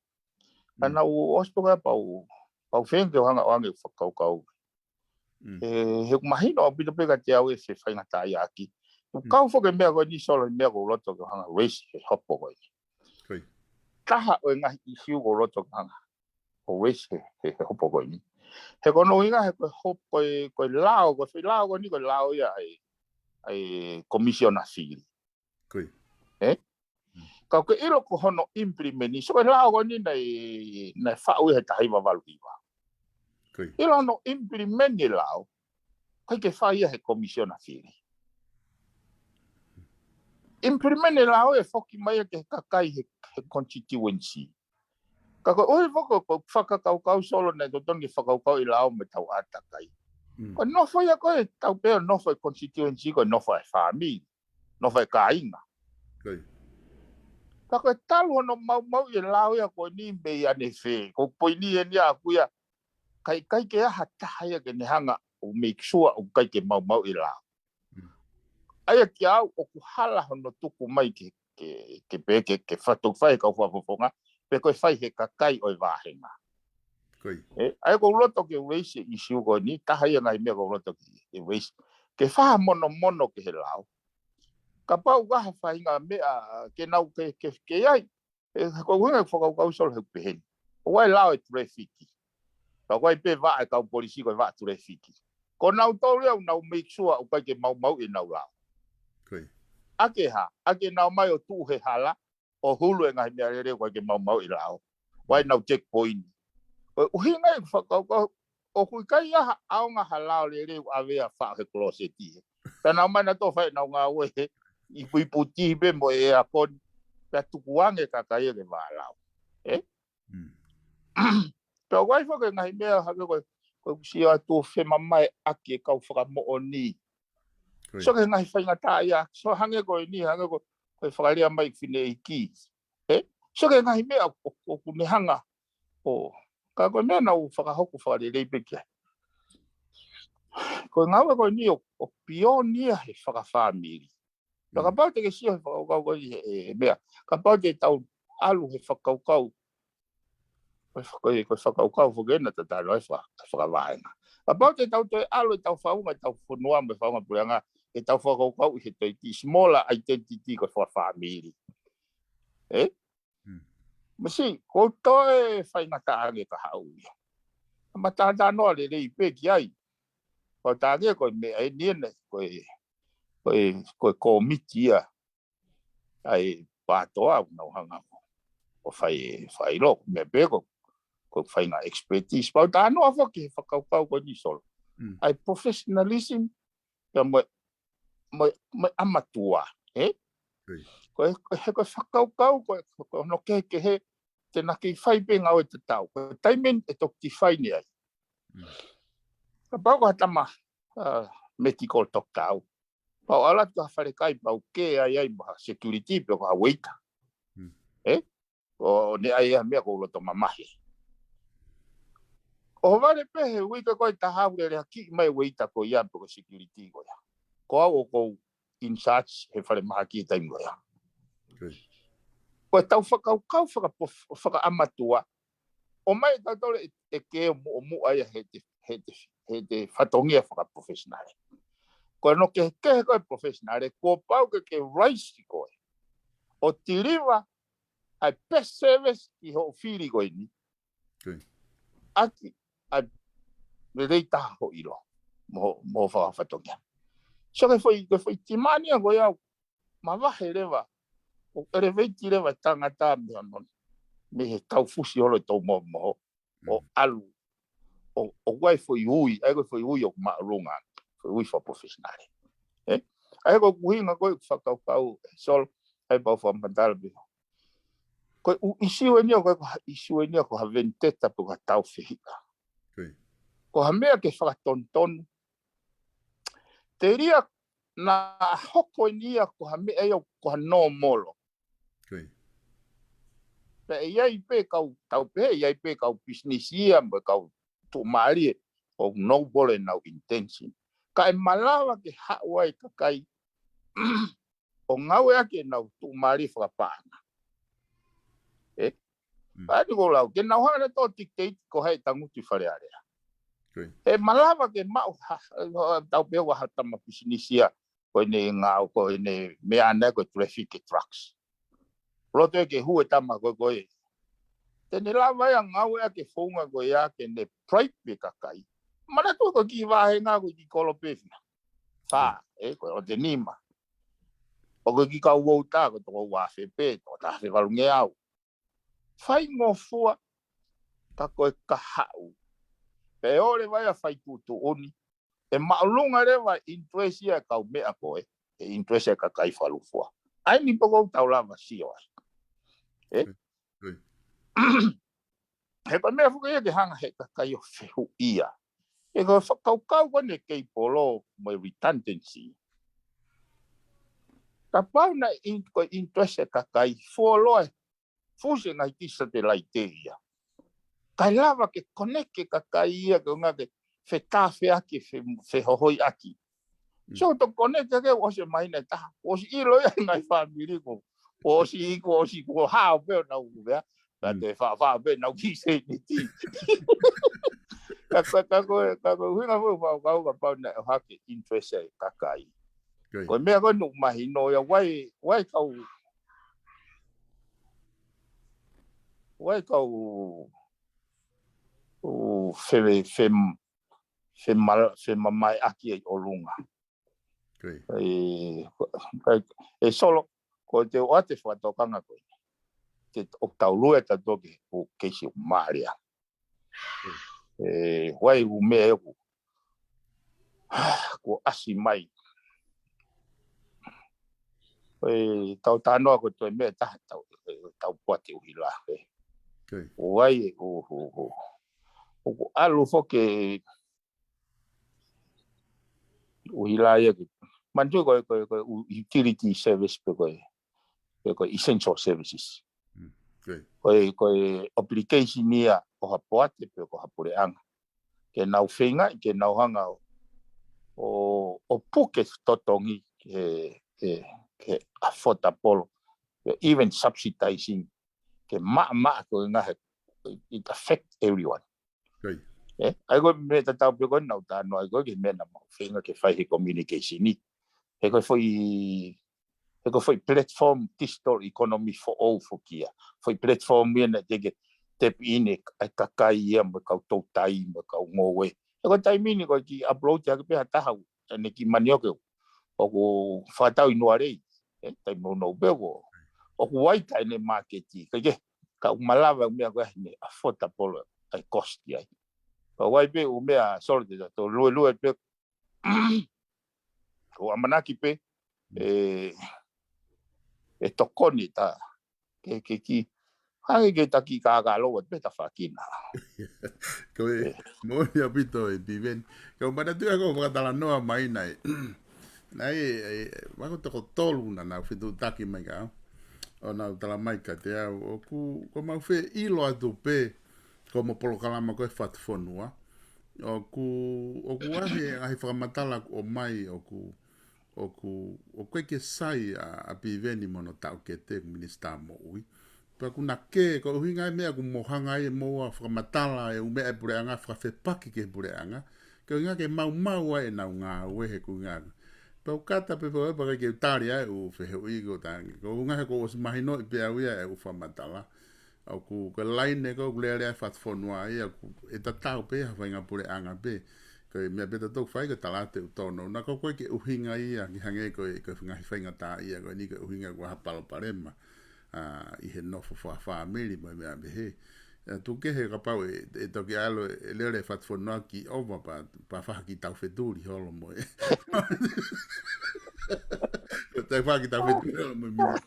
Ka naʻa ku ʻosi pē ka pau, pau feinga ke u hanga ʻo ʻoange fakakaukau. He, he ʻoku mahino ʻaupito pē kiate au e fefaingataʻaʻiaki. ʻOku kau foki e meʻa ko eni Solo, e meʻa ʻoku ou loto ke u hanga ʻo raise he hopo ko eni. Taha ʻo e ngaahi issue ʻoku ou loto ke u hanga ʻo raise he, he, he hopo ko eni. He ko hono ʻuhinga he ko e hopo ko e, ko e lao, ko e foʻi lao ko eni ko e lao ia ʻa e, ʻa e Komisiona Fili. Ē? Ka ʻoku ke ʻilo ko hono implement, so ko e lao ko eni naʻe, naʻe faʻu ia he taha hiva valu hiva. Ko ia. ʻIlo hono implement e lao, ʻikai ke fai ia he komisiona fili. Implement e lao ʻe foki mai ia ki he kakai he, he constituency. Ka ko e ʻuhi foki ko e fakakaukau Solo naʻe totonu ke fakakaukau e lao mo ʻetau ʻātakai. Mm. Ko e nofo ia ko ē, tau pehē ʻo nofo e constituency, ko e nofo e fāmili, nofo e kāinga. Ko ia. Ka ko e talu hono maumauʻi e lao ia ko eni mei ʻanefē, ko e poini eni ʻaʻaku ia, ʻikai, ʻikai ke ʻi ai ha taha ia ke ne hanga ʻo make sure ʻoku ʻikai ke maumauʻi e lao. Mm. ʻA ia kiate au ʻoku hala hono tuku mai ke, ke, ke pehē ke, ke fatu fai he kau fakafofonga, pe ko e fai he kakai ʻo e vāhenga. Ko ia. ʻE, ʻa ia ʻoku ou loto ke raise e issue ko eni, taha ia e ngaahi meʻa ʻoku ou loto ke, ke raise. Ke fakamonomono ki he lao. Kapau ʻoku ʻi ai ha faʻahinga meʻa ke nau ke, ke, ke ʻi ai. ʻE, ko e ʻuhinga e fakakaukau Solo he pehē ni. ʻOku ʻi ai e lao e tulefiki. Ka ʻoku ʻi ai pē vaʻa e kau polisi ko e vaʻa tulefiki. Ko nautolu ia ʻoku nau make sure ʻoku ʻikai ke maumauʻi ʻenau lao. Ko ia. ʻAki e hā, ʻaki ʻenau ō mai ʻo tuʻu he hala, ʻo hulu e ngaahi meʻalele ʻoku ʻikai ke maumauʻi e lao. ʻOku ʻi ai ʻenau checkpoint. Ko e ʻuhinga e fakakaukau, ʻoku ʻikai ʻi ai ha ʻaonga ha lao lelei ʻoku ʻave ia ʻo faʻo he koloseti. Pea nau ō mai nautolu ʻo fai ʻenau ngāue he ipuiputi pē mo e aircon. Pea tukuange e kakai ia ke vālau. ʻE? Mm. Pea ʻoku ʻi ai foki e ngaahi meʻa hangē ko e, ko e sio atu ʻo femamaeʻaki e kau fakamoʻoni. Ko ia. So ki he ngaahi faingataʻaʻia, so hangē ko eni, hangē ko, ko e fakalea mai e fineʻeiki. ʻE? So ki he ngaahi meʻa ʻo, ʻo, ʻoku ne hanga. ʻO, ka ko e meʻa naʻa ku fakahoko fakalelei pē ki ai. Ko e ngāue ko eni ʻoku, ʻoku pionia he fakafāmili. Ka Mm. kapau te ke sio he fakakaukau ko eni he, he, he meʻa. Kapau te tau ʻalu he fakakaukau. Ko e fa-, ko e, ko e fakakaukau foki ena tatano e fa-, fakavāhenga. Kapau te tau toe ʻalu ʻetau faʻunga, ʻetau fonua mo e faʻunga puleʻanga, ʻetau fakakaukau ʻi he toe kiʻi smaller identity ko e fakafāmili. ʻE? Mm. Masi, ʻoku toe faingataʻa ange ka haʻu ia. Matātā noa lelei pē ki ai. Ko e tānge ko e meʻa eni ena, ko e, ko e, ko e kōmiti ia. ʻA e PTOA ʻoku nau hanga ʻo fai, fai lo, meʻa pē ko, ko e faʻahinga expertise. Pea u talanoa foki he fakakaukau ko eni Solo. Mm. ʻA e professionalism, pea mo e, mo e, mo e ʻamatua, ʻe? Ui. Ko e, ko e, he ko e fakakaukau, ko e, ko e hono kehekehe, te na kei fai pē ngāue tatau. Ko e taimi eni ʻe toki define ai. Mm. Kapau ko ha tama, ah, medical doctor au. Pea u ʻalu atu ki ha falekai pea u kē ai ai mo ha security pe ko ha waiter. Mm. ʻE? ʻO ne ʻai ha meʻa ʻoku ou loto mamahi. ʻOhovale pē he uike ko ē ʻe taha ʻoku lele hake mai e waiter ko ia pe ko e security ko ia. Ko au ʻoku ou in charge he falemahaki he taimi ko ia. Good. Ko ʻetau fakakaukau fakapof-, fakaʻamatua. ʻOmai ʻe tautolu e, e kē ʻo muʻomuʻa ia he te, he te, he te fatongia fakaprofesinale. Ko hono kehekehe ko e profesinale, kuo pau ke ke raise koe ʻo deliver ʻa e best service ki hoʻo fili ko eni. Good. ʻAki, ʻa e lelei taha hoʻo ʻilo mo, mo hoʻo fakafatongia. So ko e foʻi, ko e foʻi timani ia ko ia ʻoku mavahe leva, ʻoku elevate leva e tangata mei hono, mei he taufusi holo ʻetau mohomoho, ʻo Mm. ʻalu, ʻo, ʻoku ʻi ai e foʻi ui, ʻa ia ko e foʻi ui ʻoku māʻolunga, foʻi ui fakaprofesinale. ʻE? ʻA ia ko e ʻuhinga ko ē ʻeku fakakaukau, Solo, ʻa ia pea u fakamatala pē. Ko e ʻū ʻisiū eni ia, ko e, ko ha ʻisiū eni ia, ko ha vendetta pe ko ha tāufehiʻa. Good. Ko ha meʻa ke fakatonutonu. Telia naʻa hoko eni ia ko ha meʻa ia ko ha nōmolo. Good. Pea ʻe ʻi ai pē kau, tau pehē, ʻe ʻi ai pē kau pisinisi ia mo e kau tuʻumālie ʻoku noble ʻenau intention. Ka ʻe malava ke haʻu ai e kakai ʻo ngāueʻaki ʻenau tuʻumālie fakapaʻanga. ʻE? Mm. Pea ʻoku ou lau, ke nau hanga ʻo dictate ko hai ʻe tangutu ʻi Fale Alea. Good. ʻE malava ke maʻu ha, ha, tau pehē ʻoku ʻi ai ha tama pisinisi ia, ko ʻene ngāue, ko ʻene meʻa ʻana ko e traffic e drugs. Loto ia ke hū e tama ko ē ko ē. Te ne lava ia ʻo ngāueʻaki e founga ko ia ke ne bribe e kakai. Manatuʻi ko e kiʻi vāhenga ko e kiʻi kolo pē fia. Fā, ʻe, ko e ʻotu nima. ʻOku ʻikai ke kau vouti, ko e toko ua afe pē, toko taha afe valu ngeau. Faingofua, ka ko e kahaʻu. Pea ʻoua leva ia ʻo fai tuʻutuʻuni, ʻe māʻolunga leva e interest ia ʻa e kau meʻa ko ē, e interest ʻa e kakai fakalūkufua. ʻA ia ʻoku ou tau lava sio ai. Ē? Ui. He ko e meʻa foki ia ke hanga he kakai ʻo fehuʻia. He ko e fakakaukau ko eni e kei polo mo e redundancy. Kapau naʻe in-, ko e interest e kakai, fuoloa e fusi e ngaahi kisi satelaite ia. Kae lava ke connect e kakai ia ke ʻuhinga ke fetāfeʻaki, fe-, fehohoʻaki. Mm. So, to connect ke ʻosi e māhina ʻe taha. ʻOsi ʻilo ia e ngaahi fāmili ko. ʻOsi, ko ʻosi, ko hao pē ʻo nau ʻuve. Ka Mm. te fa, fa pē nau ki se ni ti. Ka, ka, ka ko, ka ko ʻuhinga foʻi fakakaukau kapau naʻe ʻohake interest e kakai. Ko ia. Ko e meʻa ko ē ʻoku mahino ia, ʻoku ʻi ai, ʻoku ʻi ai e kau, ʻoku ʻi ai e kau, ʻo, fe, fe, fe mal-, femamaeʻaki ʻi ʻolunga. Ko ia. ʻE, ko, ko, ʻe Solo, ko e te ʻoatu e fakatokanga ko ē. Te, ʻoku tau lue tautolu ki he ʻū keisi ʻoku mālie. ʻE, ʻoku ʻi ai e ʻū meʻa ʻoku, kuo ʻasi mai. ʻE, tau talanoa ko e toe meʻa ʻe taha tau, ʻe, tau poate ʻuhila, ē. Ko ia. ʻOku ʻi ai, ʻo, ʻo, ʻo, ʻoku ʻalu foki e ʻuhila ia ke. Manatuʻi ko e, ko e, ko e u-, utility service pe ko e, pe ko e essential services. Mm, ko ia. Ko e, ko e obligation ia ʻo ha poate pe ko ha puleʻanga. Ke nau feinga, ke nau hanga ʻo, ʻo, ʻo puke totongi ke, ke, ke affordable, ke even subsidizing, ke maʻamaʻa ko e ngaahi, it affect everyone. Ko ia. Ē, ʻa ia ko e meʻa tatau pē ko ē naʻa ku talanoa ai ko ē ki he meʻa naʻa mau feinga ke fai he communication ni. He ko e foʻi, he ko e foʻi platform digital economy foʻou foki ia. Foʻi platform ia naʻe teʻeki ke tap in e, e kakai ia mo e kau toutai mo e kau ngoue. He ko e taimi ni ko e kiʻi upload hake pē ha taha ʻene kiʻi manioke ʻoku fakatau ʻi Nualei. Ē, taimi nounou pē ʻoku, ʻoku ʻi ai taʻene māketi. Ka ke, ka ʻoku malava e meʻa ko ē ʻene affordable e cost ai. Ka ʻoku ʻi ai pē ʻū meʻa Solo te tau luelue pē. ʻOku ʻamanaki pē, ʻe, ʻe tokoni ta, ke, ke ki, hangē ke taki kākā lou atu pē ta fakina. Ko e, ʻE. Moʻoni ʻaupito e Piveni. Ko e manatuʻi ko e fakatalanoa mai naʻe. Naʻe, ʻe, ʻe, mako toko tolu naʻa nau fetuʻutaki mai ka. ʻO nau tala mai kiate au. ʻOku, ko mau feʻilo atu pē, ko mo polokalama ko e Fatufonua. ʻOku, ʻoku ʻi ai e ngaahi fakamatala ʻoku ʻomai ʻoku, ʻoku, ʻoku ʻikai ke sai ʻa, ʻa Piveni mo hono taʻokete ko e Minisitā Moʻui. Pea ʻoku na ke, ko e ʻuhinga e meʻa ʻoku mo hanga ai ʻe moua ʻo fakamatala e ʻū meʻa e puleʻanga fakafepaki ki he puleʻanga. Ko e ʻuhinga ke maumau ai ʻenau ngāue he ʻoku ʻuhinga. Pea ʻoku kata pē pea ʻoku ʻikai ke u tali ai e ʻū fehuʻi ko e tangi. Ko e ʻuhinga he kuo ʻosi mahinoʻi pē au ia e ʻū fakamatala. ʻOku, ko e laine ko ē ʻoku lele ai e Fatufonua ia, ʻoku ʻe tatau pē ha faʻahinga puleʻanga pē. Ko e meʻa pē ʻoku tau fai ko e tala atu e ʻū tōnounou. Naʻa ʻoku ʻikai ke ʻuhinga ia, ke hangē ko e, ko e ngaahi faingataʻaʻia ko eni ke ʻuhinga ko ha palopalema, ʻa, ʻi he nofo fakafāmili mo e meʻa pehē. ʻE, tuku kehe kapau ʻe, ʻe toki ʻalu e, ʻe lele e Fatufonua ki ʻova pea, pea fai ha kiʻi taufetuli holo mo e. Tau fai ha kiʻi taufetuli holo mo e mini.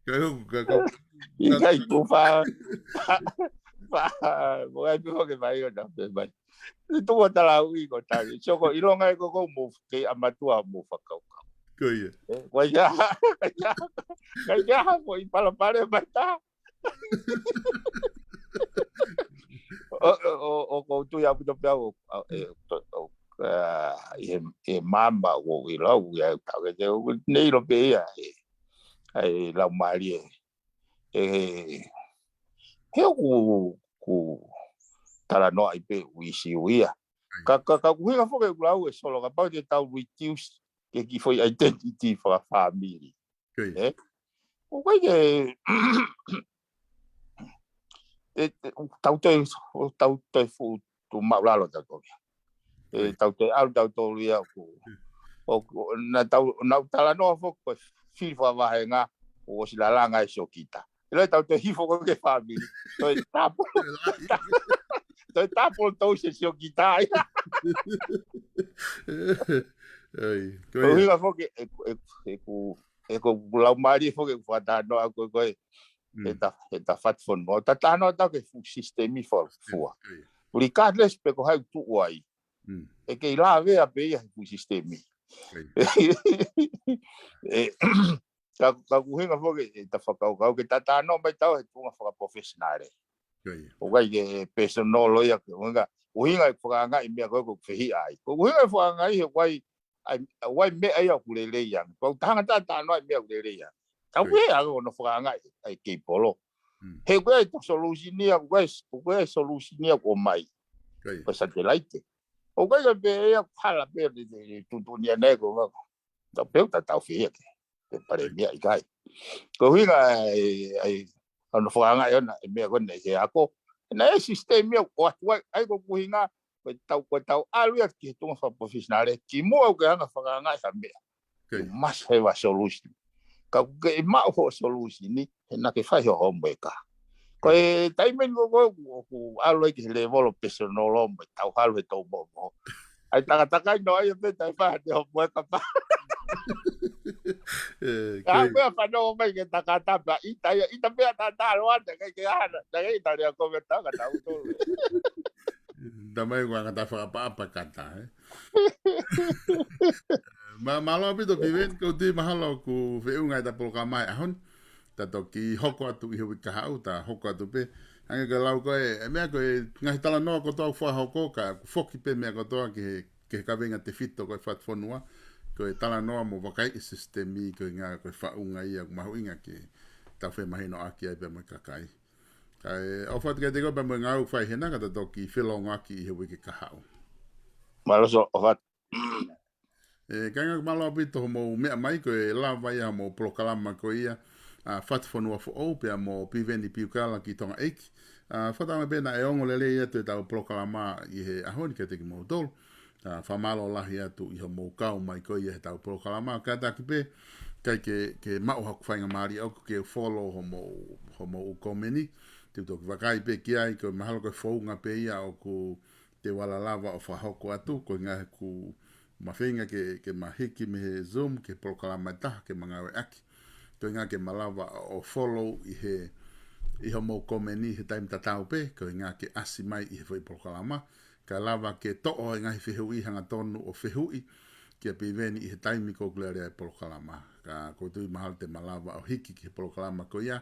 Ka ko, ka ko. ʻIkai ku fa, fa, mo ai pē ke mai ʻo na pē mai. Ni tuku ʻo tala ui ko tangi. Sio ko ʻilonga ē ko ko mo ke ʻamatua mo fakakaukau. Ko ia. Ē, ko ia, ko ia, ko ia mo e palopalema ta. ʻO, ʻo, ʻo, ʻoku ou tui ʻaupito pē au, ʻo, ʻe, ʻo, ʻo, ʻa, ʻi he, ʻi he māmani ʻoku ʻi lau, ʻi ai taukete, ʻoku ne ʻilo pē ia, ʻe, ʻa e laumālie, ʻe, he ʻoku, ʻoku talanoaʻi pē ʻū ʻīsiu ia. Ka, ka, ka ʻuhinga foki ʻeku lau ē Solo, kapau te tau reduce ke kiʻi foʻi identity fakafāmili. Ko ia. Ē? ʻOku ʻikai ke, ʻe, ʻe, tau toe, tau toe fuʻu tuʻu māʻulalo tautolu ia. Ē, ko ia. Tau toe ʻalu tautolu ia ʻoku. ʻo, ʻo, naʻa tau, naʻa tau talanoa foki ko e fili fakavahenga ʻo ʻosi lalanga e siokita. ʻIlo ʻe tau toe hifo ko e fāmili. Toe tāpolo, toe tāpolo tau se siokita ia. Ai, ko Ko ia. hinga foki, e, e, e ku, e ku lau mali foki, e ku fakatanoa ko e, ko e, Mm, e ta, e ta fatu fonua. Ta tanoa ta ke fuʻu sistemi fua. ko ia. Regardless pe ko hai tuʻu ai. Mm, E kei lavea pē ia he fuʻu sistemi. ko ia. E, ka, ka ku hinga foki, e ta fakakaukau, ke ta tanoa mai tau he tuʻunga fakaprofesionale. Ko ia. ʻOku ʻikai ke personal ia ke, ʻuhinga, ʻuhinga e fakaangaʻi meʻa ko e ko fehiʻa ai. Ko ʻuhinga e fakaangaʻi he ʻoku ʻi ai, ʻoku ʻi ai meʻa ia ʻoku lelei ange. Ko e taha ngata tanoa ai meʻa ʻoku lelei ange. Tau Ko ia. pē ange ʻo ne fakaangaʻi ai kei polo. Mm, He ʻoku ʻi ai e solution ia, ʻoku ʻi ai, ʻoku ʻi ai e solution ia ʻoku ʻomai. ko ia. Ko e satellite. ʻOku ʻikai ke pē ia hala pē te, te tuʻutuʻuni ʻanai ko e ngako. Tau pē ta tau fehiʻa ke. Ke pale meʻa ʻikai. Ko e ʻuhinga ai, ai, ʻa hono fakaangaʻi ʻona e meʻa ko ena he ako. Naʻe sistemi ia ʻo atu ai, ai ko e ʻuhinga, ko e tau, ko e tau ʻalu ia ki he tuʻunga fakaprofesionale, kimuʻa ʻoku ke hanga fakaangaʻi ha meʻa. Ko You ia. must have a solution. Ka ʻoku ke maʻu hoʻo solution ni, he naʻa ke fai hoʻo homework. Ko e taimi ni ko e ʻoku, ʻoku ʻalu ai ki he level ʻo personal mo e tau halu he tau momo. ʻAi takatakai no ai pē tai fai te homework pa. E, Ka ko ko e fano mai ke takata pa, ʻita ia, ʻita pē a tatalo ʻana, kai ke ana, kai ʻita lea ko me taka tau tolu. Tamai ko anga ta fakapaʻapa kata, e. Ma, mālō ʻaupito Piveni, ko e tui mahalo ʻoku feʻunga e ta polokalama he ʻaho ni. Ta toki hoko atu ʻi he uike kahaʻu, ta hoko atu pē. Hangē ko e lau ko e, e meʻa ko e ngaahi talanoa kotoa ʻoku fakahoko, ka ʻoku foki pē meʻa kotoa ki he, ki he kaveinga tefito ko e fatu fonua, ko e talanoa mo vakai e sistemi, ko e ngaahi, ko e faʻunga ia ʻoku mahuʻinga ke tau femahinoʻaki ai pē mo e kakai. Ka e, ʻofa atu kiate koe pea mo e ngāue ʻoku fai hena ka ta toki felongoaki ʻi he uike kahaʻu. Mālō ʻofa. E, kāinga, mālō ʻaupito hoʻomou meʻa mai, ko e lava ia hoʻomou polokalama ko ia, a, Fatu Fonua Foʻou pea mo Piveni Piukala ki Tonga ʻEiki. A, fakatauange pē naʻe ongo lelei atu e tau polokalama ʻi he ʻaho ni kiate kimoutolu. A, fakamālō lahi atu ʻi hoʻomou kau mai ko ia he tau polokalama. Kātaki pē, ʻikai ke, ke maʻu haku faingamālie ʻoku ke follow hoʻomou, hoʻomou ʻū komeni. Te u toki vakai pē ki ai, ko e mahalo ko e founga pē ia ʻoku te u ala lava ʻo fakahoko atu, ko e ʻuhinga he ʻoku ma feinga ke, ke ma hiki mei he Zoom, ki he polokalama ʻe taha, ke ma ngāueʻaki. Ko e ʻuhinga ke ma lava ʻo follow ʻi he, ʻi hoʻomou komeni he taimi tatau pē, ko e ʻuhinga ke ʻasi mai ʻi he foʻi polokalama. Kae lava ke toʻo e ngaahi fehuʻi hangatonu ʻo fehuʻi kia Piveni ʻi he taimi ko ē ʻoku lele ai e polokalama. Ka ʻoku ou tui mahalo te ma lava ʻo hiki ki he polokalama ko ia,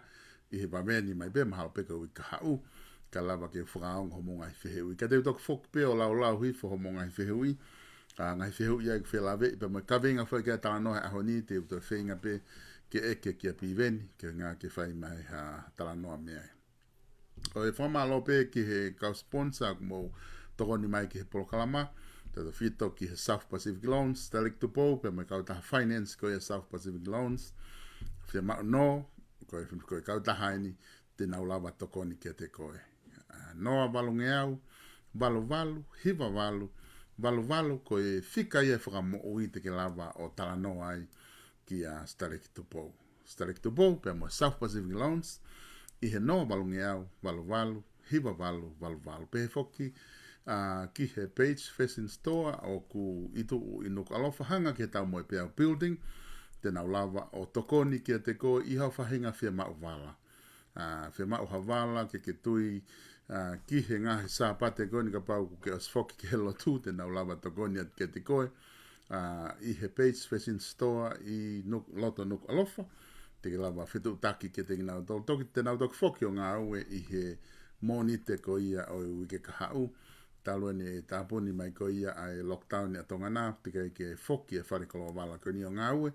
ʻi he vaveni mai pē, mahalo pē ko e uike kahaʻu, kae lava ke fakaongo hoʻomou ngaahi fehuʻi. Ka te u toki foki pē ʻo laulau hifo hoʻomou ngaahi fehuʻi, a, ngaahi fehuʻi ia ʻoku felāveʻi pē mo e kaveinga foki ki he talanoa he ʻaho ni, te u toe feinga pē ke ʻeke kia Piveni, ko e ʻuhinga ke fai mai ha talanoa mei ai. ʻOi, fakamālō pē ki he kau sponsor ʻoku mou tokoni mai ki he polokalama, tautefito ki he South Pacific Loans, Stalek Tupou, pea mo e kautaha finance ko ia South Pacific Loans, fiemaʻu nō, ko e, ko e kautaha eni te nau lava tokoni kiate koe. A, noa valungeau, valu valu, hiva valu, valu valu, ko e fika ia e fakamoʻui te ke lava ʻo talanoa ai kia Stalek Tupou. Stalek Tupou, pea mo e South Pacific Loans, ʻi he noa valungeau, valu valu, hiva valu, valu valu. Pehē foki, a, ki he Page Fashion Store ʻoku ʻi tuʻu ʻi Nukuʻalofa, hanga ki he Taumoepeau Building, te nau lava ʻo tokoni kiate koe ʻi hoʻo faʻahinga fiemaʻu vala. A, fiemaʻu ha vala ke ke tui, a, ki he ngaahi Sāpate ko eni kapau ʻoku ke ʻosi foki ki he lotu, te nau lava tokoni atu kiate koe, a, ʻi he Page Fashion Store ʻi Nuk-, loto Nukuʻalofa, te ke lava fetuʻutaki kiate kinautolu, toki te nau toki foki ʻo ngāue ʻi he Mōnite ko ia ʻo e uike kahaʻu, talu eni e tāpuni mai ko ia ʻa e lockdown ʻa Tonga na, teʻeki ai ke foki e fale koloa vala ko eni ʻo ngāue,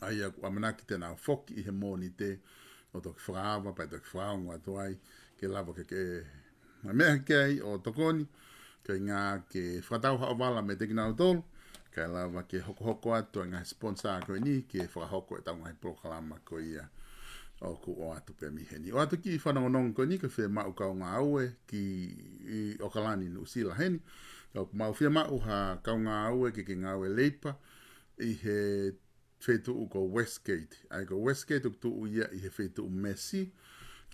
ʻa ia ʻoku ʻamanaki te nau foki ʻi he Mōnite ʻo toki fakaava, pea toki fakaongo atu ai, ke lava ke ke meʻa ki ai ʻo tokoni, ko e ʻuhinga ke fakatau haʻo vala meiate kinautolu, kae lava ke hokohoko atu e ngaahi sponsor ko eni, ke fakahoko e tau ngaahi polokalama ko ia ʻoku ʻoatu pē mei heni. ʻOatu kiʻi fanongonongo ko eni, ko e fiemaʻu kau ngāue ki ʻi ʻOkalani Nuʻusila heni. ʻOku mau fiemaʻu ha kau ngāue ke ke ngāue leipa, ʻi he feituʻu ko Westgate. ʻA ia ko Westgate ʻoku tuʻu ia ʻi he feituʻu Massey,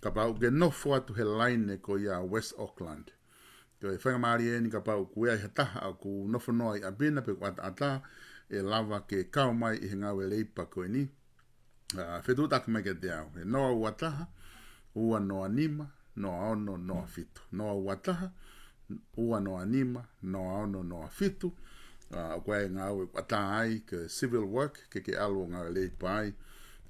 kapau ʻoku ke nofo atu he laine ko ia West Auckland. Ko e faingamālie eni kapau ʻoku ʻi ai ha taha ʻoku nofo noa ʻi ʻapi na pe ʻoku ʻataʻatā, ʻe lava ke kau mai ʻi he ngāue leipa ko eni. ʻA, fetuʻutaki mai kiate au. He noa ua taha, ua noa nima, noa ono, noa fitu. Noa ua taha, ua noa nima, noa ono, noa fitu. ʻA, ʻoku ʻi ai e ngāue ʻoku ʻatā ai, ko e civil work, ke ke ʻalu ʻo ngāue leipa ai.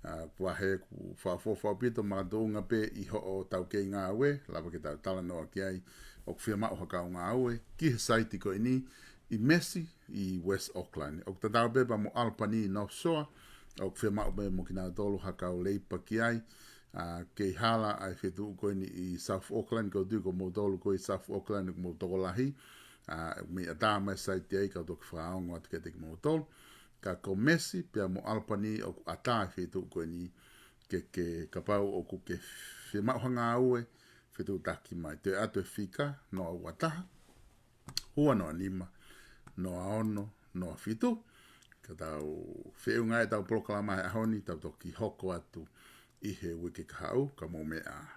ʻA, ʻoku ʻi ai ʻeku fakaʻofoʻofa ʻaupito makatuʻunga pē ʻi hoʻo taukei ngāue, lava ke tau talanoa ki ai, ʻoku fiemaʻu ha kau ngāue, ki he saiti ko eni, ʻi Massey, ʻi West Auckland. ʻOku tatau pē pea mo Albany ʻi North Shore, ʻoku fiemaʻu pē mo kinautolu ha kau leipa ki ai, ʻa, kei hala ʻa e feituʻu ko eni ʻi South Auckland, ʻoku ou tui ko moutolu ko ē ʻi South Auckland, ʻoku mou tokolahi, ʻa, ʻoku mei ʻatā mai saiti ai, kau toki fakaongo atu kiate kimoutolu. Ka ko Massey, pea mo Albany, ʻoku ʻatā e feituʻu ko eni, ke, ke kapau ʻoku ke fiemaʻu ha ngāue, fetuʻutaki mai. Toe ʻatu e fika, noa ua taha, ua noa nima, noa ono, noa fitu. Ka tau feʻunga ʻetau polokalama he ʻaho ni, tau toki hoko atu ʻi he uike kahaʻu, ka mou meʻa ā.